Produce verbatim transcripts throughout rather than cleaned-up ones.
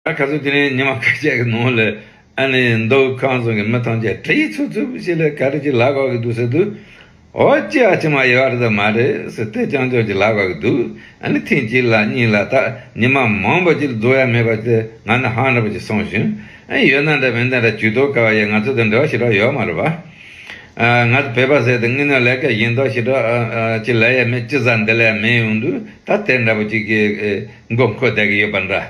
ད་ཁ་སང་དེ་རིང་ཉི་མ་ཁ་ཤས་ཀྱི་ནང་ལ་ཨ་ནི་མདོ་ཁམས་གསུམ་གྱི་མི་ཐམས་ཅད་གྲི་ཡིས་ཚུབ་ཚུབ་ཞིག་ལ་ག་རེ་ཅིག་ལབ་དགོས་ཀྱི་འདུག་ཟེར་དུས། ཨོ་ཅི་ཨ་ཕྱི་མ་ཡོད་རེད་དམ་མ་རེད་ཟེར། དེ་རྐྱང་རྐྱང་ཅིག་ལབ་དགོས་ཀྱི་འདུག་ཨ་ནི་ཐེངས་གཅིག་ལ་གཉིས་ལ་ད་ཉི་མ་མང་པོ་ཅིག་རྫོགས་ཡ་མེད་པ་དེ་ང་ནི་ཧང་འདྲ་པོ་ཅིག་སོང་ཞིང་། ཨ་ཡོད་ན་འདྲ་མེད་ན་འདྲ་ཇུས་གཏོགས་དཀའ་བ་ཡ་ང་ཚོ་དང་འབྲེལ་བ་ཞེ་དྲག་ཡོད་མ་རེད་པ། ཨ་ང་ཚོ་བོད་པ་ཟེར་དེ་དངོས་གནས་ལས་ཀ་གཞན་དག་ཞེ་དྲག་ཨ་ཨ་ཅིག་ལས་ཡ་མེད། ཅི་ཟ་འདི་ལས་ཡ་མེད་ཡོང་དུས་ད་དེ་འདྲ་པོ་ཅིག་གི་ཨེ་མགོ་འཁོར་བསྡད་ཀྱི་ཡོད་པ་འདྲ།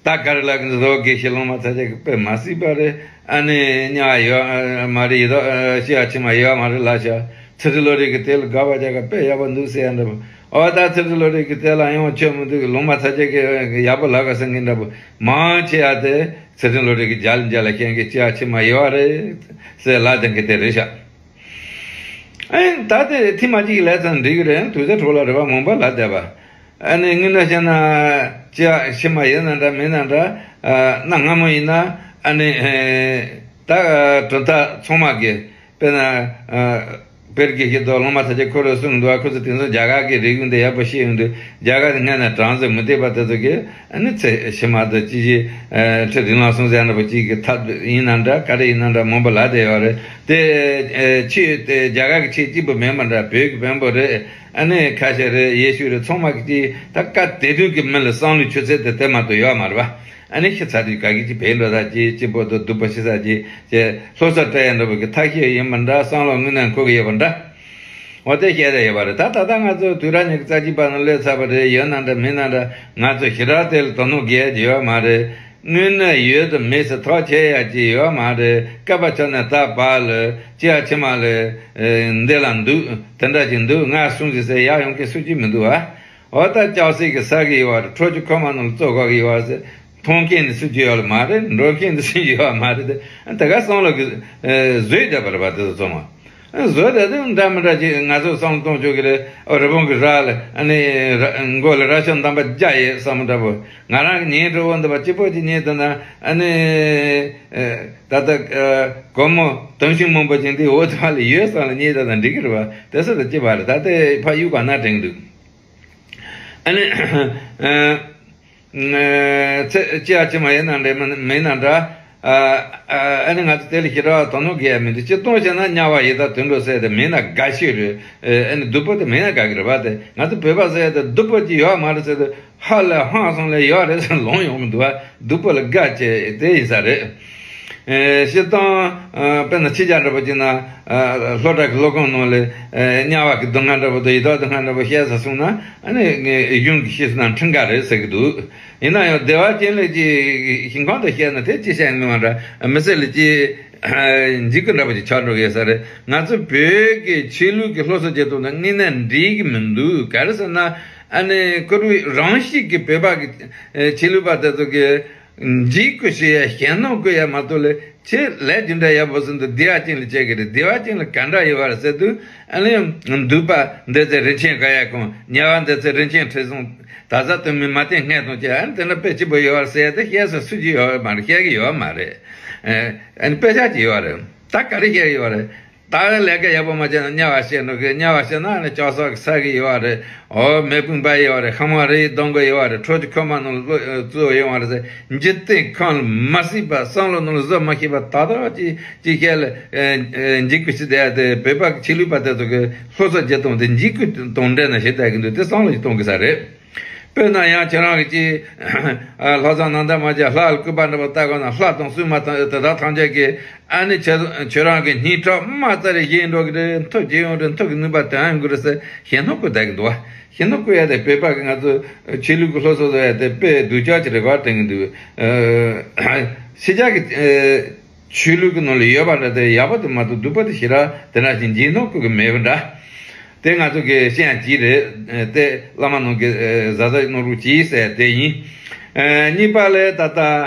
ད་ག་རེ་ལབ་ཀྱི་འདུག་དགེ་བཤེས་སློབ་མ་ཚ་ཅག་གི་དཔེ་མ་སྲིད་པ་རེད། ཨ་ནི་ཉ་ཡོད་མ་རེད། ཡི་དྭགས་ཤི་ཡ་ཕྱི་མ་ཡོད་མ་རེད་ལབ་ཤག་ཚུལ་ཁྲིམས་བློ་གྲོས་ཀྱི་དེ་ལ་དགའ་བ་ཅག་ག་དཔེ་ཡག་པོ་འདུག་ཟེར་ཡ་འདྲ་པོ། ཨོ་ད་ཚུལ་ཁྲིམས་བློ་གྲོས་ཀྱི་དེ་ལ་ཡང་ཆོས་མི་འདུག་སློབ་མ་ཚ་ཅག་གི་ཡག་པོ་ལབ་ག་ཟེར་མཁན་འདྲ་པོ་མང་ཆེ་ཡ་དེ་ཚུལ་ཁྲིམས་བློ་གྲོས་ཀྱི་རྒྱ་ལ་རྒྱ་ལ་ཤེས་མཁན་ཤི་ཡ་ཕྱི་མ་ཡོད་རེད་ཟེར་ལབ་བསྡད་མཁན་དེ་རེད་ཤག་ཨེ་ད་དེ་ཐེངས་མ་གཅིག་ལས་ཙང་འགྲིག་གི་རེད། དུས་ཚོད་འཕྲོ་བརླག་རེད་པ། མང་པོ་ལབ་བསྡད་པ། ཨ་ནི་དངོས་གནས་བཤད་ན་ཅི་ཡ་ཕྱི་མ་ཡིན་ན་འདྲ་མིན་ན་འདྲ། ཨ་གནའ་སྔ་མོ་ཡིན་ན་ཨ་ནི་ཨེ་ད་གྲུབ་མཐའ་ཚང་མ་གི་དཔེར་ན་ཨ་བོད་ཀྱི་ཤེས་རྟོགས་སློབ་མ་ཚ་ཅག་ཁོ་རང་གསུངས་འདུག་ཁོ་ཚོ་དེང་སང་རྒྱ་གར་གྱི་རིག་གཞུང་དེ་ཡག་པོ་ཤེས་ཡོང་དུས་རྒྱ་གར་དེ་སྔ་ནས་གྲངས་སུ་མི་བསྡད་པ་དེ་ཚོ་གི་ཨ་ནི་ཚེ་ཕྱི་མ་དང་ཅི་ཞིག་ཁྲི་རིན་ལང་སོང་ཟེར་ན་པོ་ཅིག་གི་ཐབས་ཡིན་ན་འདྲ་ག་རེ་ཡིན་ན་འདྲ་མང་པོ་ལབ་བསྡད་ཡོད་རེད་དེ། ཨེ་ཆོས་དེ་རྒྱ་གར་གྱི་ཆོས་གཅིག་པུ་མིན་པ་འདྲ་བོད་ཀྱི་བོན་པོ་རེད། ཨ་ནི་ཁ་ཤས་རེད། ཡེ་ཤུ་རེད། ཚང་མ་གི་ཅིག་ད་སྐབས་དེ་དུས་ཀྱི་མི་ལ་བསམ་བློའི་ཆུ་ཚད་དེ་དེ་མ་གཏོགས་ཡོད་མ་རེད་པ། ཨ་ནི་ཤི་ཚར་དུས་ག་གི་ཅིག་བེད་འགྲོ་ས་ཅིག་གཅིག་པོ་དང་སྡུག་པོ་ཤི་ས་ཅིག་ཅེས་སློབ་གསོ་སྤྲད་ཡ་འདྲ་པོ་གི་ཐབས་ཤེས་ཡིན་པ་འདྲ། བསམ་བློ་དངོས་གནས་འཁོར་གི་ཡོད་པ་འདྲ། འོ་དེ་བཤད་བསྡད་ཡོད་པ་རེད། ད་ད་ལྟ་ང་ཚོ་དུས་རབས་ཉི་ཤུ་རྩ་གཅིག་པ་ནང་སླེབས་ཚར་བ་རེད། ཡོད་ན་འདྲ་མིན་ན་འདྲ་ང་ཚོ་ཞེ་དྲག་དེ་ལ་དོ་སྣང་རྒྱག་རྒྱུ་ཡོད་མ་རེད། དངོས་གནས་ཡོད་དང་མེད་ཟེར་ཐག་བཅད་ཡ་ཅིག་ཡོད་མ་རེད། སྐབས་བབ་ཆགས་ནས་ད་བར་ལ་ཅི་ཡ་ཕྱི་མ་ལ་འདི་ལ་འདུག་དེ་འདྲ་ཅིག་འདུག་ང་གསུངས་ཟིག་ཟེར་ཡག་ཡོང་མཁན་སུ་གཅིག་མི་འདུག་ཨ། འོ་ད་ལྕགས་སྲེག་གི་ཟ་གི་ཡོད་རེད། ཁྲོ་ཆུ་ཁོལ་མ་ནང་ལ་བཙོ་དགོས་ཀྱི་ཡོད་རེད་ཟེར། མཐོང་མཁན་ནི་སུ་གཅིག་ཡོད་ལ་མ་རེད། འགྲོ་མཁན་ནི་སུ་གཅིག་ཡོད་མ་རེད་དེ། ད་ག་བསམ་བློ་གི་བཟོས་བསྡད་པ་རེད་པ་དེ་ཚོ་ཚང་མ། བཟོ་དེ་དེ་འདྲ་མི་འདྲ་ཅིག་ང་ཚོ་བསམ་བློ་གཏོང་ཆོག་གི་རེད། ཨོ་རི་བོང་གི་རྭ་ལ་ཨ་ནི་རྭ་མགོ་ལ་རྭ་ཅོ་འདམ་པ་བརྒྱབ་ཡས་བསམ་འདྲ་པོ། ང་རང་གི་ཉལ་འགྲོ་འོང་འདི་པ་གཅིག་པོ་ཅིག་ཉལ་འདུག་ན་ཨ་ནི་ད་ལྟ་སྒོར་མོ་དུང་ཕྱུར་མང་པོ་ཅིག་འདི་འོག་ཐོག་ལ་ཡོད་བསམ་ལ་ཉལ་འདུག་ན་འགྲིག་གི་རེད་པ། དེ་ཚོ་ལ་ཅི་བ་རེད། ད་ལྟའི་ཕ་ཡུལ་ག་ན་དྲན་འདུག་ཨ་ནི། ཚེ་ཅི་ཡ་ཅི་མ་ཡིན་ན་འདྲ་མིན་ན་འདྲ། ཨ་ནི་ང་ཚོ་དེ་ལ་ཞེ་དྲག་དོ་སྣང་དགོས་ཡ་མི་འདུག་སྤྱིར་བཏང་བྱས་ན་དམྱལ་བ་ཡི་དྭགས་དུད་འགྲོ་ཟེར་དེ་མིན་ན་དགའ་ཤོས་རེད། ཨ་ནི་སྡུག་པོ་དེ་མིན་ན་དགའ་གི་རེད་པ། དེ་ང་ཚོ་བོད་པ་ཟེར་དེ་སྡུག་པོ་ཅིག་ཡོད་མ་རེད་ཟེར་དུས་ཧ་ལས་ཧང་སང་ལས་ཡོད་རེད་ཟེར་ལོང་ཡོང་གི་འདུག་པ། སྡུག་པོ་ལ་དགའ་བྱས་དེ་ཡིན་ས་རེད། ཨེ་སྤྱིར་བཏང་ཨ་དཔེར་ན་ཕྱི་རྒྱལ་འདྲ་པོ་ཅིག་ན་ཨ་སློབ་གྲྭ་གི་སློབ་ཁང་ནང་ལ་ཨ་དམྱལ་བ་གི་སྡུག་བསྔལ་འདྲ་པོ་དང་ཡི་དྭགས་སྡུག་བསྔལ་འདྲ་པོ་བཤད་ས་སོང་ན་ཨ་ནི་ངས་གཞུང་གི་བཤད་ས་དང་ཁྲིམས་འགལ་རེད་ཟེར་གི་འདུག་ཡིན་ན་ཡང་བདེ་བ་ཅན་ལ་ཅིག་ཞིང་ཁམས་དུ་བཤད་ན་དེ་ཅི་བཤད་ནི་མ་འདྲ། མི་ཚེ་ལ་ཅིག་འཇིགས་སྐུལ་འདྲ་པོ་ཅིག་ཆགས་འགྲོ་གི་ཡོད་ས་རེད། ང་ཚོ་བོད་ཀྱི་ཆོས་ལུགས་ཀྱི་སློབ་གསོ་བྱེད་སྟངས་དང་དངོས་གནས་འགྲིག་གི་མི་འདུག་ག་རེ་ཟེར་ན་ཨ་ནི་ཁོ་རང་རང་བཞིན་གྱི་བོད་པ་གི་ཆོས་ལུགས་པ་དེ་ཚོ་གི་འཇིགས་སྐུལ་བྱེད་ཡ་ཞེད་སྣང་སྐུལ་ཡ་མ་གཏོགས་ལས་ཁྱེད་ལས་ཅི་འདྲ་ཡག་པོ་ཟིན་འདུག་བདེ་བ་ཅན་ལ་བྱེད་ཀྱི་རེད། བདེ་བ་ཅན་ལ་ག་འདྲ་ཡོད་པ་རེད་ཟེར་དུས་ཨ་ནི་འདུས་པ་འདོད་ཚེ་རིན་ཆེན་དགའ་ཡ་གང་། དམྱལ་བ་འདོད་ཚེ་རིན་ཆེན་ཁྲི་སྲོང་། ད་ས་དུ་མི་མ་བསྟེན་སྔས་དང་བཅས། ཨ་ནི་དེ་འདྲ་དཔེ་སྐྱིད་པོ་ཡོད་པ་ཟེར་ཡ་དེ་བཤད་ས་སུ་གཅིག་ཡོད་མ་རེད། བཤད་ཀྱི་ཡོད་མ་རེད། ཨ་ནི་དཔེ་ཆ་གཅིག་ཡོད་རེད། ད་ག་རེ་བཤད་ཀྱི་ཡོད་རེད། ད་ལས་ཀ་ཡག་པོ་མ་བྱས་ན་དམྱལ་བ་བཤད་འགྲོ་གི། དམྱལ་བ་བཤད་ན་ཨ་ནི་ལྕགས་སྲེག་གི་ཟ་གི་ཡོད་རེད། ཨོ་མེ་དཔུང་འབར་ཡོད་རེད། ཤ་མ་རི་ཡི་སྡོང་གི་ཡོད་རེད། ཁྲོ་ཆུ་ཁོལ་མ་ནང་ལ་བཙོས་ཡོད་རེད་ཟེར། འཇིག་རྟེན་ཁམས་ལ་མ་སྲིད་པ་བསམ་བློ་ནང་ལ་བཟོ་མ་ཤེས་པ་ད་ལྟ་ཅིག་ཅིག་བཤད་ལ་འཇིགས་སྐུལ་བྱེད་བསྡད་ཡ་དེ་བོད་པ་གི་ཆོས་ལུགས་པ་དེ་ཚོ་གི་སློབ་གསོ་བྱེད་སྟངས་དེ་འཇིགས་སྐུལ་དང་འདྲ་ན་ཞེ་དྲག་གི་འདུག་དེ་བསམ་བློ་ཞིག་གཏོང་དགོས་ས་རེད། དཔེར་ན་ཡང་ཁྱེད་རང་གི་ཅིག་ལྷ་བསང་ནང་ལྟར་མ་བྱས་ལྷ་ལ་སྐུད་པ་འདྲ་པོ་བཏགས་དགོས་ན་ལྷ་དང་སྲུང་མ་དང་དེ་དག་ཐམས་ཅད་ཀྱིས་ཨ་ནི་ཁྱེད་ཁྱེད་རང་གི་སྙིང་ཁྲག་རྨ་རྩ་རེ་བཞེས་འགྲོ་གི་རེད། མཐུ་ཇི་ཡོང་རེད། མཐུ་གི་ནུས་པ་དོན་དགོས་རེད་ཟེར་ཞེད་སྣང་སྐུལ་བསྡད་ཀྱི་འདུག་བ། ཞེད་སྣང་སྐུལ་ཡ་དེ་བོད་པ་གི་ང་ཚོ་ཆོས་ལུགས་ཀྱི་སློབ་གསོ་བཟོ་ཡ་དེ་དཔེ་སྡུག་ཅག་ཅིག་རེད་པ་དྲན་གྱི་འདུག་ཕྱི་རྒྱལ་གྱི་ཆོས་ལུགས་ཀྱི་ནང་ལ་ཡོད་པ་འདྲ་དེ་ཡག་པོ་དེ་མ་གཏོགས་སྡུག་པོ་དེ་ཞེ་དྲག་དེ་འདྲ་ཞིག་འཇིགས་སྣང་སྐུལ་གྱི་མེད་པ་འདྲ། དེ་ང་ཚོ་གི་བཤད་ཡ་གཅིག་རེད། དེ་བླ་མ་ནང་གི་ཨེ་བཟའ་ཟླ་གནང་རོགས་གྱིས་ཟེར་དེ་ཡིན། ཨེ་གཉིས་པ་ལས་ད་ལྟ་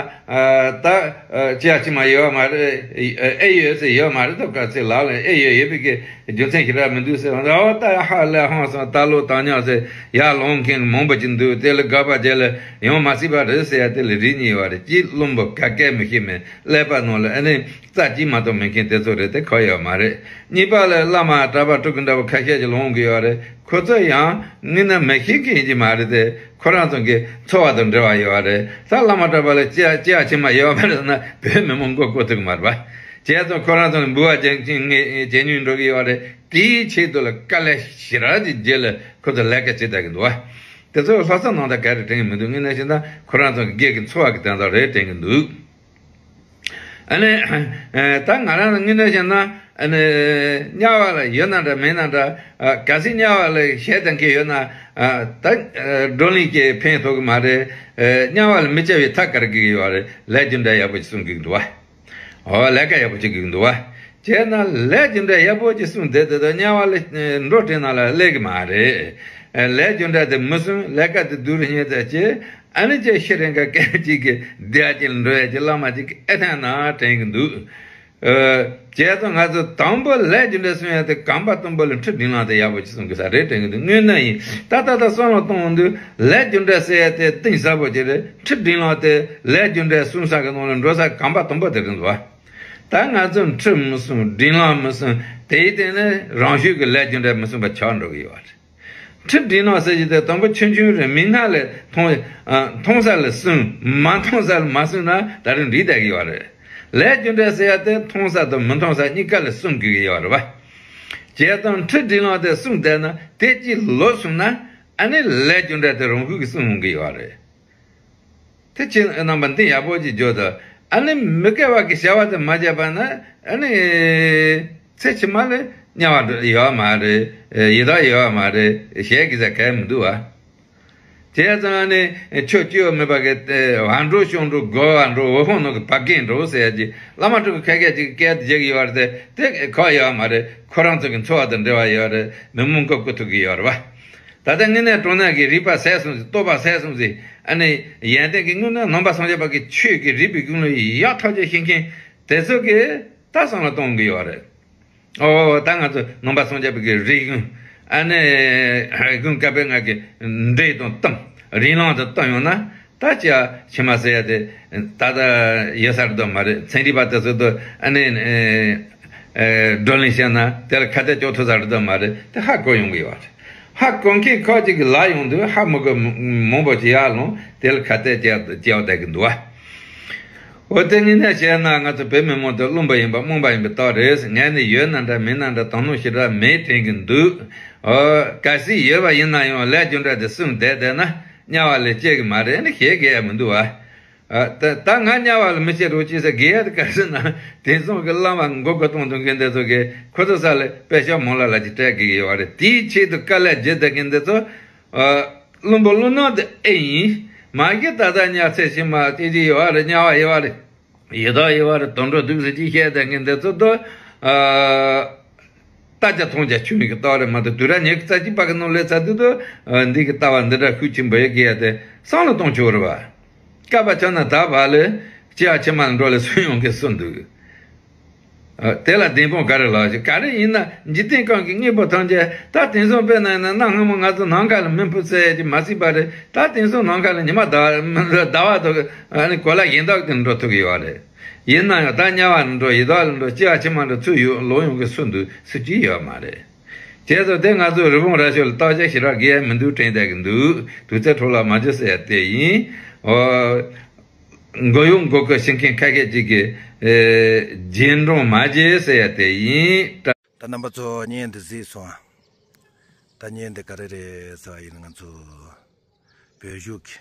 ཨ་ད་ཨ་ཅི་ཡ་ཅི་མ་ཡོད་མ་རེད། ཨེ་ཨེ་ཡོད་ཟེར་ཡོད་མ་རེད། ད་ག་ཚོད་ལག་ལ་ཨེ་ཡོད་ཡོད་པའི་གི་རྒྱུ་མཚན་ཞེ་དྲག་མི་འདུག་ཟེར། འོ་ད་ཧ་ལས་ཧང་སང་ད་ལོ་དང་ཉག་ཟེར་ཡར་ལོངས་མཁན་མང་པོ་ཅིག་འདུག་དེ་ལ་དགག་པ་བྱས་ལ་ཡོང་མ་སྲིད་པ་རེད་ཟེར་ཡ་དེ་ལ་རིགས་གཉིས་ཡོད་རེད། གཅིག་བླུན་པོ་ག་གེ་མི་ཤེས་མེད། ཀླད་པ་ནང་ལ་ཨ་ནི་རྩ་གཅིག་མ་གཏོགས་མེད་མཁན་དེ་ཚོ་རེད། དེ་ཁག་ཡོད་མ་རེད། གཉིས་པ་ལ་བླ་མ་གྲྭ་པ་སྤྲུལ་སྐུ་འདྲ་པོ་ཁ་ཤས་ཀྱི་ལོང་གི་ཡོད་རེད། ཁོ་ཚོ་ཡང་དངོས་གནས་མི་ཤེས་མཁན་ཡིན་གྱི་མ་རེད་དེ། ཁོ་རང་ཚོ་གི་འཚོ་བ་དང་འབྲེལ་བ་ཡོད་པ་རེད། ད་བླ་མ་གྲྭ་པ་ལ་སྐྱེ་སྐྱེ་བ་ཕྱི་མ་ཡོད་པ་རེད་ཟེར་ན་བོད་མི་མང་མགོ་སྐོར་ཐུབ་ཀྱི་མ་རེད་པ། བྱས་ཙང་ཁོ་རང་ཚོ་ལ་འབུལ་བ་ཇེ་ཇེ་ཉུང་འགྲོ་གི་ཡོད་པ་རེད། དེའི་ཆེད་དུ་ལ་དཀའ་ལས་ཞེ་དྲག་ཅིག་རྗེས་ལ་ཁོ་ཚོ་ལས་ཀ་བྱེད་བསྡད་ཀྱི་འདུག་པ། དེ་ཚོ་ལྷག་བསམ་རྣམ་དག་ག་རེ་དྲན་གྱི་མི་འདུག་དངོས་གནས་བཤད་ན་ཁོ་རང་ཚོ་གི་སྒེར་གྱི་འཚོ་བ་གི་དོན་དག་རེད་དྲན་གྱི་འདུག་ཨ་ནི། ད་ང་རང་ལ་དངོས་གནས་བཤད་ན། ཨ་ནི། དམྱལ་བ་ལ་ཡོད་ན་འདྲ་མེད་ན་འདྲ། གལ་སྲིད་དམྱལ་བ་ལ་ཞེད་སྡང་གི་ཡོད་ན། ད། བགྲོ་གླེང་གིས་ཕན་ཐོགས་ཀྱི་མ་རེད། དམྱལ་བ་ལ་མི་སྐྱེ་བའི་ཐབས་ག་རེ་དགོས་ཀྱི་ཡོད་རེད། ལས་རྒྱུ་འབྲས་ཡག་པོ་ཞིག་བསྲུང་དགོས་ཀྱི་འདུག་བ། འོ་ལས་ཀ་ཡག་པོ་བྱེད་དགོས་ཀྱི་འདུག་བ། བྱས་ན་ལས་རྒྱུ་འབྲས་ཡག་པོ་ཅིག་བསྲུངས་བསྡད་དེ་ད་དམྱལ་བ་ལ་འགྲོ་དྲན་ན་ལ་སླེབས་ཀྱི་མ་རེད། ལས་རྒྱུ་འབྲས་དེ་མི་བསྲུང་ལས་ཀ་དེ་སྡུག་རུ་ཉེ་ཙམ་བྱས། ཨ་ནི་ཅིག་ཤི་རན་ཁ་སྐད་ཅིག་གི་བདེ་བ་ཅན་ལ་འགྲོ་ཡ་ཅིག་བླ་མ་ཅིག་གི་ཨེ་ཐང་ན་དྲན་གི་འདུག་ཨ། བྱས་ཙང་ང་ཚོ་དང་པོ་ལས་རྒྱུ་འབྲས་བསྲུང་ཡ་དེ་གོམ་པ་དང་པོ་ལ་འཁྲུལ་སྒྲིབ་ལམ་དེ་ཡག་པོ་ཅིག་བསྲུང་དགོས་ས་རེད་དྲན་གི་འདུག་དངོས་གནས་ཡིན། ད་ད་ལྟ་བསམ་བློ་གཏོང་འོང་དུས་ལས་རྒྱུ་འབྲས་ཟེར་ཡ་དེ་གཏིང་ཟབ་པོ་ཅིག་རེད། འཁྲུལ་སྒྲིབ་ལམ་དེ་ལས་རྒྱུ་འབྲས་བསྲུང་ས་གི་ནང་ལ་འགྲོ་ས་གོམ་པ་དང་པོ་དེ་རེད་འདུག་བ། ད་ང་ཚོ་འཁྲུལ་མི་བསྲུང་སྒྲིབ་ལམ་མི་བསྲུང་དེའི་སྟེང་ནས་རང་ཤུགས་ཀྱིས་ལས་རྒྱུ་འབྲས་མི་བསྲུང་བ་ཆགས་འགྲོ་གི་ཡོད་རེད། འཁྲུལ་སྒྲིབ་ལམ་ཟེར་གྱི་དེ་དང་པོ་ཆུང་ཆུང་རེད། མིག་སྔ་ལ་མཐོང་། ཨ། མཐོང་ས་ལ་བསྲུང་། མ་མཐོང་ས་ལ་མ་བསྲུང་ན་ད་རུང་འགྲིག་བསྡད་ཀྱི་ཡོད་རེད། ལས་རྒྱུ་འབྲས་ཟེར་ཡ་དེ་མཐོང་ས་དང་མི་མཐོང་ས་གཉིས་ཀ་ལ་བསྲུང་དགོས་ཀྱི་ཡོད་རེད་བ། བྱས་ཙང་འཁྲུལ་སྒྲིབ་ལམ་དེ་བསྲུངས་བསྡད་ན་དེ་གཅིག་ལོག་སོང་ན་ཨ་ནི་ལས་རྒྱུ་འབྲས་དེ་རང་ཤུགས་ཀྱིས་བསྲུང་ཡོང་གི་ཡོད་རེད། དེ་ཁྱེད་རྣམ་པ་འདི་ཡག་པོ་ཅིག་བརྗོད་དང་། ཨ་ནི་མི་དགེ་བ་གི་བྱ་བ་དེ་མ་བྱས་པ་ན་ཨ་ནི་ཚེ་ཕྱི་མ་ལ་དམྱལ་བ་འགྲོ་ཡོད་མ་རེད། ཡི་དྭགས་ཡོད་མ་རེད། ཞེད་གི་ས་གལ་མི་འདུག་བ། བྱས་ཙང་ཨ་ནི་ཆོས་སྐྱིད་པོ་མེད་པ་གི་བར་འགྲོ་ཤོག་འགྲོ་སྒོ་བར་འགྲོ་འོད་ཕོང་ནང་གི་བ་གན་འགྲོ་ཟེར་ཡ་ཅིག་བླ་མ་སྤྲུལ་སྐུ་ཁ་ཤས་ཅིག་གིས་སྐད་དེ་བརྗོད་གི་ཡོད་རེད་དེ། དེ་ཁག་ཡོད་མ་རེད། ཁོ་རང་ཚོ་གི་འཚོ་བ་དང་འབྲེལ་བ་ཡོད་རེད། མི་མང་མགོ་སྐོར་ཐུབ་གི་ཡོད་རེད་བ། ད་ལྟ་དངོས་གནས་དྲང་གནས་ཀྱི་རིག་པ་ཟད་སོང་ཟིག་རྟོགས་པ་ཟད་སོང་ཟིག་ཨ་ནི་ཡོན་ཏན་གྱི་དངོས་གནས་ནང་པ་སངས་རྒྱས་པ་གི་ཆོས་ཀྱི་རིག་པའི་ཀུན་སློང་ཡག་ཐག་ཆོད་ཤེས་མཁན་དེ་ཚོ་གིས་ད་བསམ་བློ་གཏོང་གི་ཡོད་རེད། ཨོ་ད་ང་ཚོ་ནང་པ་སངས་རྒྱས་པ་གི་རིག་གཞུང་ཨ་ནི་ཀུན་དགའ་བོའི་ང་གི་འདྲེས་དང་གཏམ་རིང་ལང་དུ་གཏོང་ཡོང་ན། ད་ཅི་ཕྱི་མ་ཟེར་ཡ་དེ་ད་ལྟ་ཡོད་ས་རེད་དོ་མ་རེད། ཚན་རིག་པ་དེ་ཚོ་དུ་ཨ་ནི་བགྲོ་གླེང་བྱས་ན་དེ་ལ་ཁ་གཏད་གཅོག་ཐུབ་ས་རེད་དོ་མ་རེད། དེ་ཧ་གོ་ཡོང་གི་ཡོད་རེད། ཧ་གོ་མཁན་ཁག་ཅིག་གི་ལ་ཡོང་དུས་ཧ་མི་གོ་མང་པོ་ཅིག་ཡར་ལོངས་དེ་ལ་ཁ་གཏད་བཅག་བཅག་བསྡད་ཀྱི་འདུག་བ། འོ་དེ་ངས་ནས་བཤད་ན་ང་ཚོ་བོད་མི་མང་དུ་བླུན་པ་ཡིན་པ་རྨོངས་པ་ཡིན་པའི་རྟགས་རེད། ངས་ནི་ཡོད་ན་འདྲ་མེད་ན་འདྲ་དོ་སྣང་ཞེ་དྲག་མེད་དྲན་གྱི་འདུག་ཨོ་གལ་སྲིད་ཡོད་པ་ཡིན་ན་ཡང་ལས་རྒྱུ་འབྲས་དེ་བསྲུངས་བསྡད་བསྡད་ན་དམྱལ་བ་ལས་སྐྱེ་གི་མ་རེད་ནི་ཞེད་གི་ཡ་མི་འདུག་བ། ཨ། ད་ད་ང་དམྱལ་བ་ལ་མི་སྐྱེ་རོགས་ཅེས་ཟེར་གི་ཡ་དེ་ག་ཟེར་ན་དེང་སང་གི་བླ་མ་མགོ་སྐོར་གཏོང་ཐུབ་མཁན་དེ་ཚོ་གིས་ཁོ་ཚོ་ས་ལ་དཔེ་ཤག་མང་ལ་ལ་ཅིག་སྤྲད་གི་ཡོད་རེད། དེའི་ཆེད་དུ་དཀའ་ལས་བརྒྱབ་བསྡད་མཁན་དེ་ཚོ། ཨ། བླུན་པོ་བླུན་ནོ་དེ་ཨེ་ཡིན། མ་གཞི་ད་ལྟ་དམྱལ་ཚེ་ཕྱི་མ་སྐྱེ་རྒྱུ་ཡོད་རེད། དམྱལ་བ་ཡོད་རེད། ཡི་དྭགས་ཡོད་རེད། དུད་འགྲོ་འདུག་ཟེར་གྱི་བཤད་བསྡད་མཁན་དེ་ཚོ་དུ། ཨ། ལྟ་རྒྱ་མཐོང་རྒྱ་ཆུང་བའི་གི་ལྟ་བ་རེད་མ་གཏོགས་དུས་རབས་ཉི་ཤུ་རྩ་གཅིག་པ་གི་ནང་སླེབས་ཚར་དུས་དུ། ཨ། འདི་གི་ལྟ་བ་འདི་འདྲ་ཤུགས་ཆེན་པོ་ཡོད་གི་ཡ་དེ་བསམ་བློ་གཏོང་ཆོག་རེད་བ། སྐབས་ཆ་ན་ད་བ་ལས་སྐྱེ་བ་ཕྱི་མ་ལ་འགྲོ་ལ་སུན་ཡོང་གི་སུ་འདུག་ཨ། དེ་ལ་བདེན་དཔང་ག་རེ་ལབ་ཞིག་ག་རེ་ཡིན་ན་འཇིག་རྟེན་ཁམས་ཀྱི་དངོས་པོ་ཐམས་ཅད་ད་དེང་སང་དཔེར་ན་ཡིན་ན་གནའ་སྔ་མོ་ང་ཚོ་ནམ་མཁའ་ལ་མི་འཕུར་ཟེར་ཡ་ཅིག་མ་གཟིགས་པ་རེད། ད་དེང་སང་ནམ་མཁའ་ལ་ཉི་མ་ཟླ་ཟླ་བ་དང་ཨ་ནི་གོ་ལ་གཞན་དག་ཏུ་འགྲོ་ཐུབ་ཀྱི་ཡོད་རེད། ཡིན་ན་ཡང་ད་དམྱལ་བ་ལ་འགྲོ་ཡི་དྭགས་ལ་འགྲོ་སྐྱེ་བ་ཕྱི་མ་འགྲོ་ཚུར་ཡོང་ལོག་ཡོང་གི་སུ་འདུག་སུ་གཅིག་ཡོད་མ་རེད། བྱས་ཙང་དེ་ང་ཚོ་རི་བོང་རྭ་ཤོད་ལ་བརྟག་དཔྱད་ཞེ་དྲག་དགོས་ཡ་མི་འདུག་དྲན་བསྡད་ཀྱི་འདུག་དུས་ཚོད་འཕྲོ་བརླག་མ་བྱེད་ཟེར་ཡ་དེ་ཡིན། ཨོ། མགོ་གཡོག་མགོ་སྐོར་བྱེད་མཁན་ཁ་ཤས་ཅིག་གིས། ཨེ། རྗེས་འབྲང་མ་བྱེད་ཟེར་ཡ་དེ་ཡིན། ད་རྣམ་པ་ཚོ་བརྙན་འདི་གཟིགས་སོང་ཨ། ད་བརྙན་འདི་ག་རེ་རེད་ཟེར་བ་ཡིན་ན་ང་ཚོ་བོད་གཞུང་གི་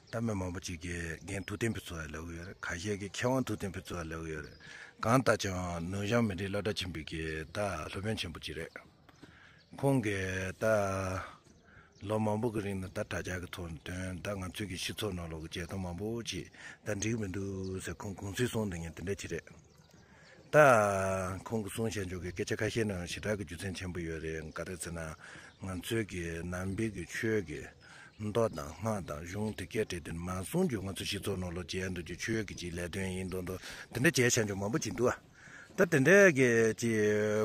ད་མི་མང་པོ་ཅིག་གིས་རྒན་ཐུབ་བསྟན་ཕུན་ཚོགས་ལབ་ཀྱི་ཡོད་རེད། ཁ་ཤས་ཀྱིས་མཁས་དབང་ཐུབ་བསྟན་ཕུན་ཚོགས་ལབ་ཀྱི་ཡོད་རེད། གང་ལྟར་ཀྱང་ནུབ་བྱང་མི་རིགས་སློབ་གྲྭ་ཆེན་པོའི་གི་ད་སློབ་དཔོན་ཆེན་པོ་ཅིག་རེད། ཁོང་གིས་ད་ལོ་མང་པོ་གི་རིང་ནས་ད་དྲ་རྒྱ་གི་ཐོག་ནས་དོན་དག་ང་ཚོའི་གི་སྤྱི་ཚོགས་ནང་ལོགས་ཀྱི་བྱེད་སྟངས་མང་པོ་ཅིག་ད་འགྲིག་མི་འདུག་ཟེར་ཁོང་གུང་སེང་གསུང་འདི་ངས་དེ་འདྲ་ཅིག་རེད། ད་ཁོང་གི་གསུང་བཤད་འཇོག་གི་སྐད་ཆ་ཁ་ཤས་ནང་ཞེ་དྲག་གི་རྒྱུ་མཚན་ཆེན་པོ་ཡོད་རེད། ག་རེ་ཟེར་ན་ང་ཚོའི་གི་ནང་པའི་གི་ཆོས་ཀྱི་མདོ་དང་སྔགས་དང་གཞུང་དེ་སྐད་བྲིས་དེ་མ་གསུང་རྒྱུ་ང་ཚོ་སྤྱི་ཚོགས་ནང་ལོགས་བྱས་འདུག་རྒྱུ་ཆོས་ཀྱི་ཅིག་ལས་དོན་ཡིན་མདོག་མདོག་དེ་འདྲ་བྱས་བཤད་འཇོག་མང་པོ་ཅིག་འདུག་ཨ། ད་དེ་འདྲའི་གི་ཅི་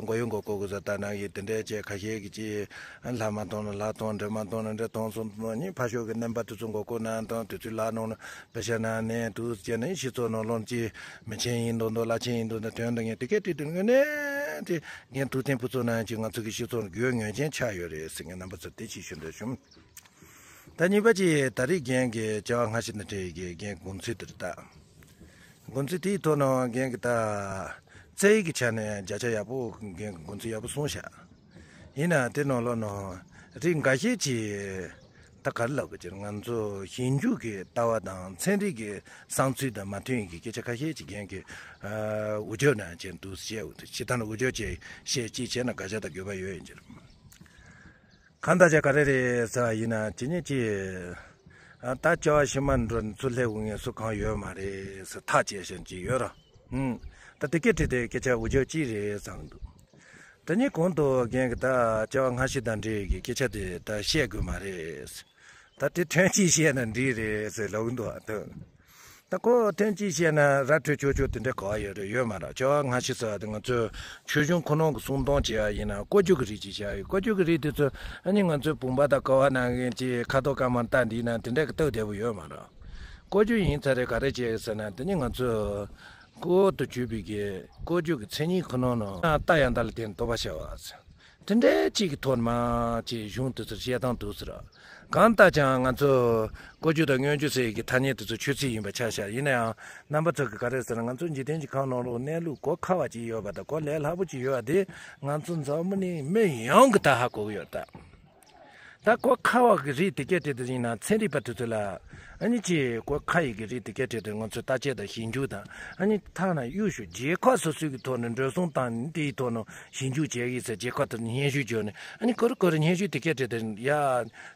མགོ་གཡོག་མགོ་སྐོར་གི་ཟ་ལྟ་ན་ཡི་དེ་འདྲའི་ཅི་ཁ་ཤས་ཀྱི་ཅི་ལྷ་མ་གཏོང་ན་ལྷ་གཏོང་འདྲེ་མ་གཏོང་ན་འདྲེ་གཏོང་སོང་དུ་ནི་ཕ་ཤོག་གི་རྣམ་པ་དེ་ཚོ་མགོ་སྐོར་ན་དང་དེ་ཚོའི་ལྷ་ནང་ན་པེ་ཤ་ན་ནས་དུ་ཅི་ནི་ཤི་ཚོ་ནང་ལོང་ཅི་མི་ཆེན་ཡིན་མདོག་མདོག་བླ་ཆེན་ཡིན་མདོག་མདོག་དོན་དུ་ངས་དེ་གས་དེ་དུ་ངོས་ནས་དེ་ངས་ཐུགས་བརྟན་ཕུན་ཚོགས་ན་ཅི་ང་ཚོ་གི་ཤི་ཚོ་རྒྱུ་ངོས་ཅན་ཆགས་ཡོད་རེད་ཟེར་ངས་རྣམ་པ་ཚོ་དེ་ཅི་ཞུ་འདོད་བྱུང་། ད་གཉིས་པ་ཅིག་ད་རེས་རྒན་གྱི་བྱ་བ་སྔ་ཕྱི་དང་འབྲེལ་ཡོད་ཀྱི་རྒན་དགོངས་ཚུལ་དེ་རེད་ད། དགོངས་ཚུལ་དེའི་ཐོག་ནས་རྒན་གྱི་ད་རྩ་བའི་གི་ཆ་ནས་བརྒྱ་ཆ་ཡག་པོ་རྒན་གྱི་དགོངས་ཚུལ་ཡག་པོ་གསུངས་ཤག་ཡིན་ན་དེ་ནང་ལོགས་ནས་རིགས་འགའ་ཤས་ཀྱིས་ད་ག་རེ་ལབ་དགོས་ཀྱི་རེད། ང་ཚོ་ཞིབ་འཇུག་གི་ལྟ་བ་དང་ཚན་རིག་གི་བསམ་ཚུལ་དང་མ་མཐུན་ཡིན་གྱི་སྐད་ཆ་ཁ་ཤས་ཀྱིས་རྒན་གྱི་འུར་སྒྲོག་ནང་བྱས་འདུག་བཤད་འོང་དུས་ཕྱི་ཐང་ལ་འུར་སྒྲོག་བྱས་བཤད་ཅིག་བྱས་ན་དགག་བྱ་དང་དགོས་པ་ཡོད་ཡིན་གྱི་རེད། གང་ལྟར་བྱས་ག་རེ་རེད་ཟེར་བ་ཡིན་ན་ཇི་སྙེད་ཅིག་ད་བྱ་བ་ཕྱི་མ་འགྲོ་ཚུར་སླེབས་དགོས་མཁན་སུ་གང་ཡོད་མ་རེད་ཟེར་ཐག་བཅད་བཞིན་ཅིག་ཡོད་ར། ཧུམ། ད་དེ་སྐད་དྲིས་ཏེ་སྐད་ཆ་འུར་སྒྲོག་ཅིག་རེད་བསམ་འདུག་ད་ཉིན་གོང་དུ་རྒན་གྱིས་ད་བྱ་བ་སྔ་ཕྱི་དང་འབྲེལ་གྱི་སྐད་ཆ་དེ་ད་བཤད་དགོས་མ་རེད། ད་དེ་ཐེངས་གཅིག་བཤད་ན་འགྲིག་རེད་ཟེར་ལབ་ཀྱི་འདུག་ཨ། ད་ཁོ་ཐེངས་གཅིག་བཤད་ན་ར་འཕྲོད་ཆོག་ཆོག་དེ་འདྲ་ག་བ་ཡོད་རེད། ཡོད་མ་རེད། བྱ་བ་སྔ་ཕྱི་ཟེར་བ་དེ་ང་ཚོས་ཆོས་གཞུང་ཁོ་ནང་གི་གསུང་སྟངས་བྱས་པ་ཡིན་ན་བཀོལ་སྤྱོད་ཀྱི་རིགས་ཅིག་བྱས་ཡོད། བཀོལ་སྤྱོད་ཀྱི་རིགས་དེ་ཚོ་ཨ་ནི་ང་ཚོའི་བུམ་པ་དང་ཀ་བ་ནང་གི་ཅིག་ཁ་དོག་དཀར་དམར་རྟ་མགྲིན་ནག་དེ་འདྲ་གི་སྟབས་བདེ་པོ་ཡོད་མ་རེད། བཀོལ་སྤྱོད་ཡིན་ཚར་རེད། ག་རེ་བྱས་ཟེར་ན་དེ་ནི་ང་ཚོས་བཀོལ་དུ་གྱུར་པའི་གི་བཀོལ་སྤྱོད་ཀྱི་མཚན་ཉིད་ཁོ་ནང་ནང་རྟ་ཡང་དག་ལ་བརྟེན་རྟོག་པ་བྱ་བ་ཟེར། དེ་འདྲའི་གཅིག་གི་ཐོག་མ་ཅིག་གཞུང་དེ་ཚོར་བཤད་སྟངས་འདུག་ཟེར། གང་ལྟར་ཀྱང་ང་ཚོ་བཀོལ་སྤྱོད་དང་མངོན་སྤྱོད་ཟེར་གྱི་ཐ་སྙད་དེ་ཚོ་ཆོས་ཚིག་ཡིན་པ་ཆ་བཞག་ཡིན་ན་ཡང་རྣམ་པ་ཚོ་གི་ག་རེ་ཟེར་ན་ང་ཚོ་འཇིག་རྟེན་གྱི་ཁམས་ནང་ལོགས་གནས་ལུགས་གོ་ཁ་བ་ཅིག་ཡོད་པ་དང་གོ་ལས་སླ་པོ་ཅིག་ཡོད་པ་དེ་ང་ཚོ་འཛམ་བུ་གླིང་མི་ཡོངས་ཀྱིས་ད་ཧ་གོ་གི་ཡོད་ད། ད་གོ་ཁ་བ་གི་རིགས་དེ་སྐད་བྲིས་དེ་ཡིན་ན་ཚན་རིག་པ་དེ་ཚོ་ལ་ཨ་ནི་ཅིག་གོ་ཁ་ཡི་གི་རིགས་དེ་སྐད་བྲིས་དེ་ང་ཚོས་བརྟག་དཔྱད་དང་ཞིབ་འཇུག་དང་ཨ་ནི་ཐ་ན་གཡུ་ཞོ་རྒྱལ་ཁབ་སོ་སོའི་གི་ཐོག་ནས་འགྲོ་སོང་བཏང་ནས་དེའི་ཐོག་ནས་ཞིབ་འཇུག་བྱེད་ཀྱི་ཟེར། རྒྱལ་ཁབ་དེར་སྙན་ཞུ་བརྗོད་ནས་ཨ་ནི་གོ་རེ་གོ་རེ་སྙན་ཞུ་དེ་སྐད་བྲིས་དེ་ཡ་